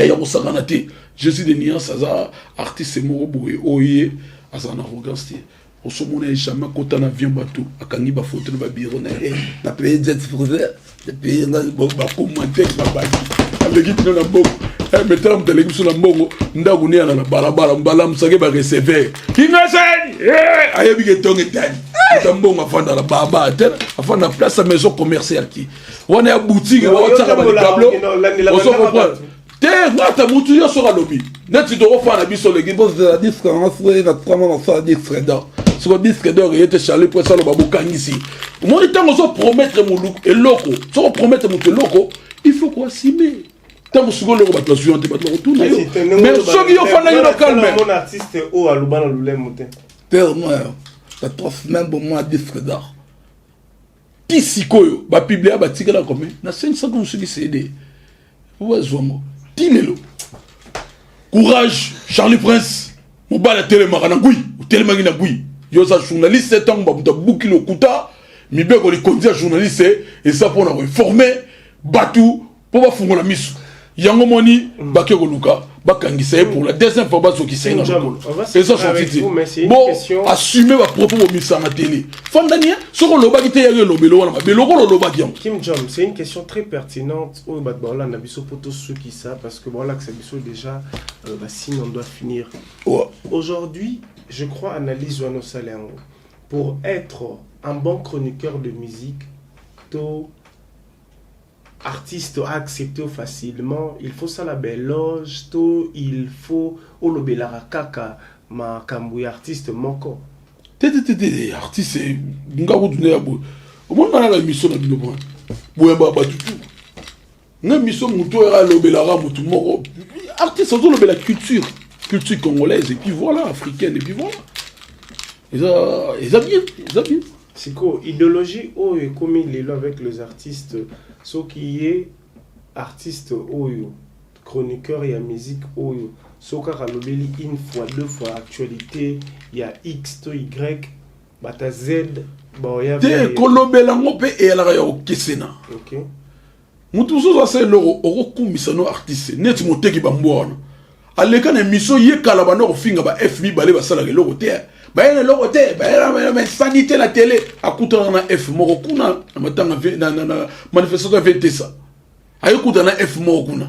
ya kosangana te. Jésus de Nuance aza artiste moko boye oyo ye azala na arrogance te. Osomona ye jamais akota na avion, bato akangi bafoto na babiro na ye na paye jet privé, paye bacommentaire, babaki aleki tino na mbongo. Metala, moto aleki biso na mbongo, ndako ne yana na balabala, balamusaki bareceveur kingasani, ayebi ke ntongo etani. Moto mbongo afanda na balabala te, afanda na place ya maison commerciale ti wana ya boutique, baotiaka batableau, ozo comprendre te. Ngata motu nyonso alobi neti tokofana biso leki bozela disque yango na nasala disque d'or. Siko disque d'or eye te, Charlie Prince aloba bokangisi. Omoni, ntango ozopromettre eloko, soki opromettre moto eloko, il faut koassumer. Ntango sikoyo eloko bato bazwi te, bato bakotuna yo. Mais soki yo fandaki no calme. Artiste oyo aloba na lolemo te. Na 3 semaines bomona disque d'or. Ti sikoyo bapublia, batikala combien na 500 soki CD bazwango ti lelo. Courage Charlie Prince, mobali atelemaka na ngwi, otelemaki na ngwi. Yo oza journaliste, ntango bamoto abuki lokuta, mibeko likonzi ya journaliste eza mpona koinformer bato mpo bafungola miso. Yango moni bake koluka bakangisa ye pour la deuxième fois, bazokisa ye na lokolo, eza sorti te. Bon, assume bapropos bomisanga télé, fandani soki olobaki te, yaki elobelo wana mabe lokola olobaki yango. Kim Jong, c'est une question très pertinente oyo bato baolanda biso po tosukisa, parce que baolakisa biso déjà basigne, on doit finir. Ouais. Aujourd'hui, je crois, analyse wana osala yango, pour être un bon chroniqueur de musique to artiste accepté facilement, il faut sala baéloge to il faut olobelaka kaka makambo ya artiste moko? Te, te, te, te. Artiste nga kutu nde ya boye, omoni nga na émission na bino mwana boyambaka bato tu. Nga mission, motu oyo alobelaka motu moko artiste, azolobela culture congolaise et puis voilà, africaine et puis voilà. Eza bien, eza bien. Sikoyo idéologie oyo ekomi lelo avec les artistes, soki ye artiste oyo Chroniqueur ya musique oyo soki kaka alobeli une fois, deux fois actualité ya X to Y, bata Z baoya. Te, kolobela yango mpe eyalaka ya kokesena. Motu mosusu asala eloko, okokumisa no artiste neti moteki bambwa wana aleka na émission ye kala, banda kofinga ba F mibale basalaka eloko te, baye na eloko te, bayesani te na télé. Akutanaka na F moko kuna na matanga, na manifestation ya VTSA. Ayekuta na F moko kuna,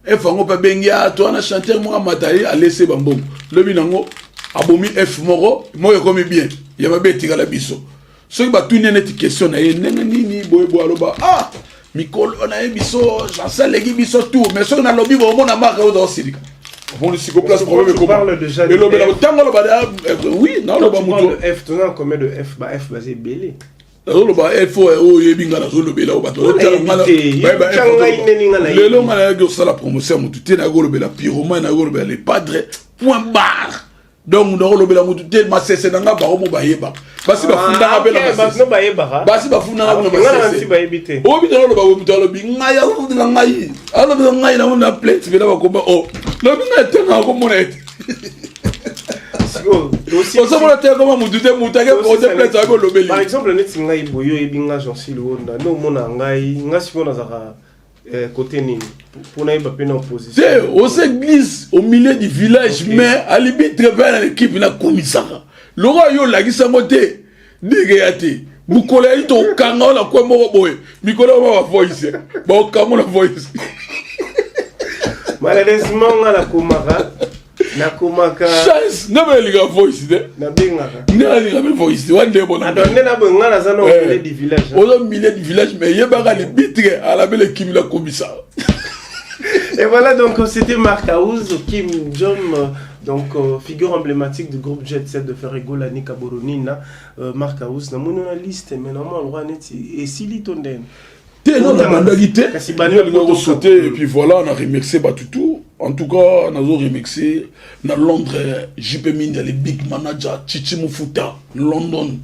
F yango mpe abengi to wana chanteur moko amata ye, alese bambongo. Lobi nango abomi F moko moko, ekomi bien ya mabe etikala biso. Soki batuni ye neti question na ye ndenge nini boye boye, aloba: "Ah, mikolo naye biso Jansin aleki biso tout." Mais soki nalobi bomona marke oyo osilika, omoni siko place problème ekoma elobela ntango aloba. Oui, naoloba mutu F, toza combien de F? Ba F baza ebele. Nazoloba F oyo oyebi nga nazolobela oyo bato. Lelo nga nayaki kosala promotion ya motu te, nayaki kolobela Pyromane, nayaki kolobela Le Padre, point barre. Donc nakolobela motu te, masese na nga bango mo bayeba, basi bafundanga mpe na masese, basi bafundanga kuna masese. Oyebi te, naloba motu alobi ngai, alobela ngai, alobela ngai nango na plainte mpena bakoma o lobi ngai atengaka komona ete ozomona te koma mutu te, mutu ake porte plainte ayebi olobeli. Par exemple neti ngai boye, oyebi nga Jansil Wonda nde omona ngai, nga sikoyo nazalaka côté nini mpona yeba mpe na opposition? Te, oza église au milieu du village. Mais alibi travaille na l'équipe, nakumisaka lokola yo olakisi yango te, ndenge ya te. Mokolo yali tokanga na kwe moko boye, mikolo yango ba voice baokanga na voice. Malheureusement nga nakomaka Chance nde bayelinga voice te. Nabengaka. Nde nalinga mpe voice te wa nde bona. Nde na boye nga naza na au milieu du village. Oza milieu du village, mais yebaka libitre alabela ekimi nakomisa. Et voilà, donc c'était Marc House, Kim Jong, donc figure emblématique du groupe Jet Set de Ferre Gola Nika Boronina, Marc House, namoni na liste, mais normalement le roi neti esili to ndeni? Te, non, nabandaki te. Alinga kosaute. Et puis voilà, na remercier bato tout. En tout cas nazo remercier na Londres JP Mindia, le big manager Chichi Mufuta London.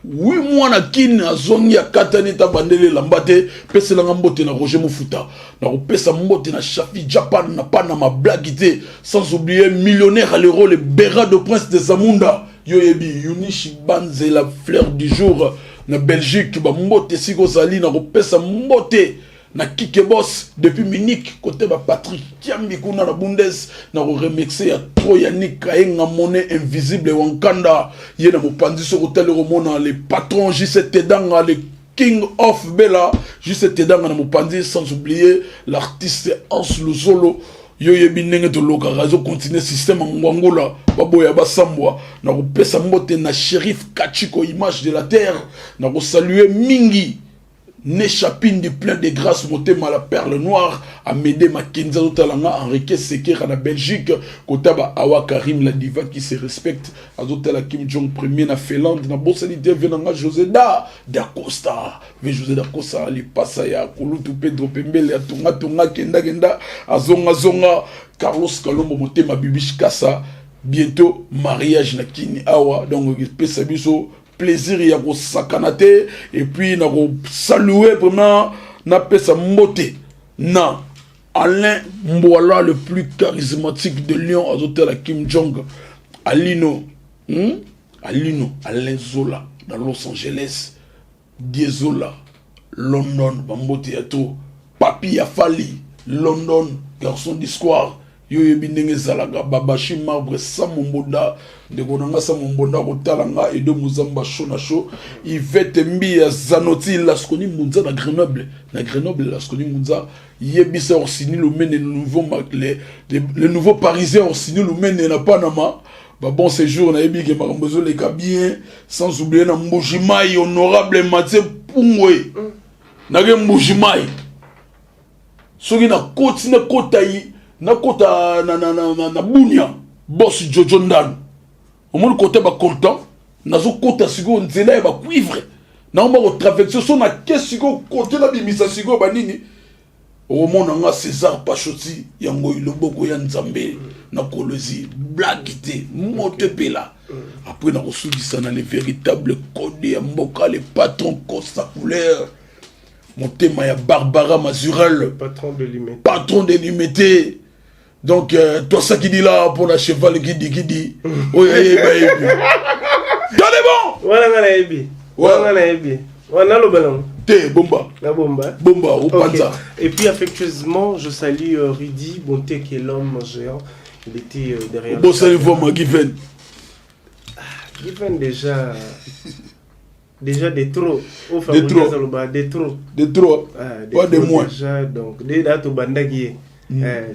Wi mwana Kini azongi, akatani ta bandeli elamba te, peselanga mbote na Roger Mufuta. Nakopesa mbote na Shafi Japan na Panama, blaki te, sans oublier millionnaire à l'euro, le Bera de Prince de Zamunda. Yo yebi Yunishi Banzela, fleur du jour na Belgique, bambote esika ozali. Nakopesa mbote na Kike Boss depuis Munich, côté ba Patrick Kiambi kuna na Bundes. Na koremercier ya trop Yannick Kayenga, monnaie invisible wankanda ye na mopanzi. Soki otali komona le patron JC Tedanga, le king of Bella, JC Tedanga na mopanzi, sans oublier l'artiste Hans Luzolo. Yo yebi ndenge tolokaka, ezocontinue système ngwangola baboya basambwa. Na kopesa mbote na Shérif Kachiko, image de la terre. Na kosalue mingi Nechapindi, plein de grâce, motema la perle noire, Amédée Makenzi azotala nga, Henrique Sekera na Belgique, kota ba Awa Karim, la diva qui se respecte, azotala Kim Jong Premier na Finlande. Na bosani te ve nanga José da Dacosta, ve José da Costa, lipasa ya kulutu Pedro Pembele, atonga tonga kenda kenda azonga zonga. Carlos Kalombo, motema Bibish Kasa, bientôt mariage na Kini awa, donc epesa biso plaisir ya kosakana te. Et puis na kosalue vraiment, napesa mbote na Alain Mbwala, le plus charismatique de Lyon, azotala Kim Jong Alino, Alino Alain Zola dans Los Angeles, Diezola London, bambote ya to Papi ya Fali London, garçon du square. Yo oyebi ndenge ezalaka, babashi marbre Samo Mbonda, ndeko na nga Samo Mbonda kotala nga, Edo Mozamba show na show, Ivete Mbiya Zanoti, Lasconi Munza na Grenoble, na Grenoble Lasconi Munza. Yebisa Orsini Lumene, le nouveau, le nouveau Parisien Orsini Lumene na Panama, ba bon séjour, nayebi ke makambo ezoleka bien. Sans oublier na Mbujimai, honorable Mathieu Pungwe, nake Mbujimai. Soki nakoti, nakota yi, nakota na Bunia, boss Jojo Ndano, omoni kote bacoltan, nazokota sikoyo nzela ya bacuivre, naomba kotraverse. So nake sikoyo kote nabimisa sikoyo banini, okomona nga César Pachoti yango, loboko ya Nzambe na Kolwezi, blague te, moto epela. Après nakosukisa na le véritable code ya mboka, le patron Costa Couleur, motema ya Barbara Mazurel, patron de Limete. Patron de Limete. Donc toi, ça qui dit là pour la cheval qui dit, qui dit. Oui, oui, oui. Donnez bon. Wana nga nayebi. Wana nga nayebi. Wana naloba nango. Te, bomba. Na bomba. Bomba, opanza. Et puis affectueusement, je salue Rudy Bonté qui est l'homme géant. Il était derrière. Bon, salut, vous, Given. Ah, Given déjà. Déjà des trop. Des trop. Des trop. Des trop. Ah, des Pas de trop moins. Déjà, donc, des dates au Bandagui.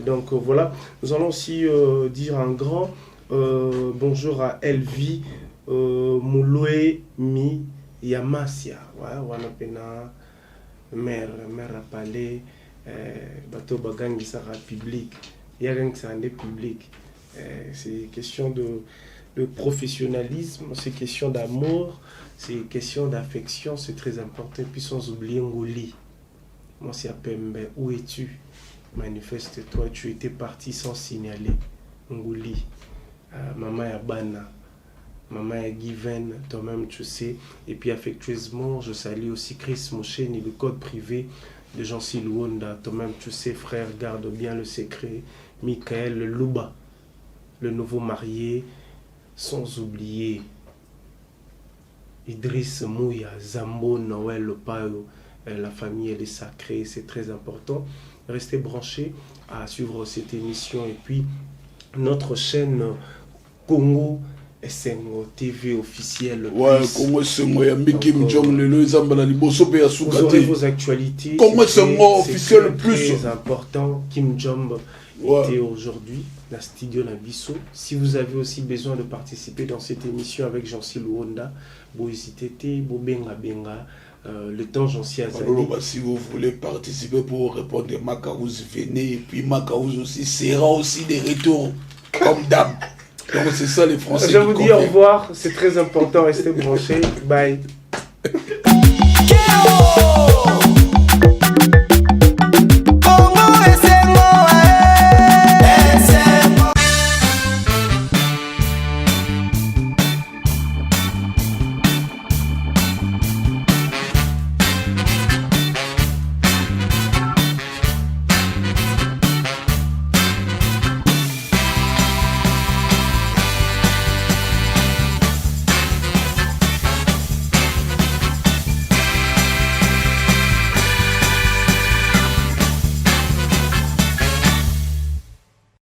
Donc voilà, nous allons aussi dire un grand bonjour à Elvi Mouloué Mi Yamasia. Ouais, wana pena mère, mère a parlé, bato bagangisaka public. Yagangisaka nde public. C'est question de professionnalisme, c'est question d'amour, c'est question d'affection, c'est très important. Et puis sans oublier Ngoli. Moi c'est Pembe, où es-tu? Manifeste-toi, tu étais parti sans signaler. Nguli, maman ya bana, maman ya Given, toi-même tu sais. Et puis affectueusement, je salue aussi Chris Moucheni, le code privé de Jean-Cy Luonda. Toi-même tu sais, frère, garde bien le secret. Michael Louba, le nouveau marié, sans oublier Idriss Mouya, Zambo, Noël, Opayo. La famille, elle est sacrée, c'est très important. Restez branchés à suivre cette émission. Et puis, notre chaîne Congo Esengo TV officielle. Ouais, Plus. Congo Esengo, ya Miki Donc, Mjong, lelo ezamba na liboso pe ya vous suka aurez te. vos actualités. Congo C'est Esengo officiel très, plus. très important. Kim Jong était aujourd'hui la studio Nabiso. Si vous avez aussi besoin de participer dans cette émission avec Jean-Cy Luonda, bo hésitez te, bo benga benga. Le temps Jean-Cy Azali. Alors, bah, si vous voulez participer pour répondre à Makaouz, venez. Et puis Makaouz aussi sera aussi des retours comme d'hab. Donc c'est ça les Français Je qui vous dis au conviennent. revoir, c'est très important, restez branchés. Bye.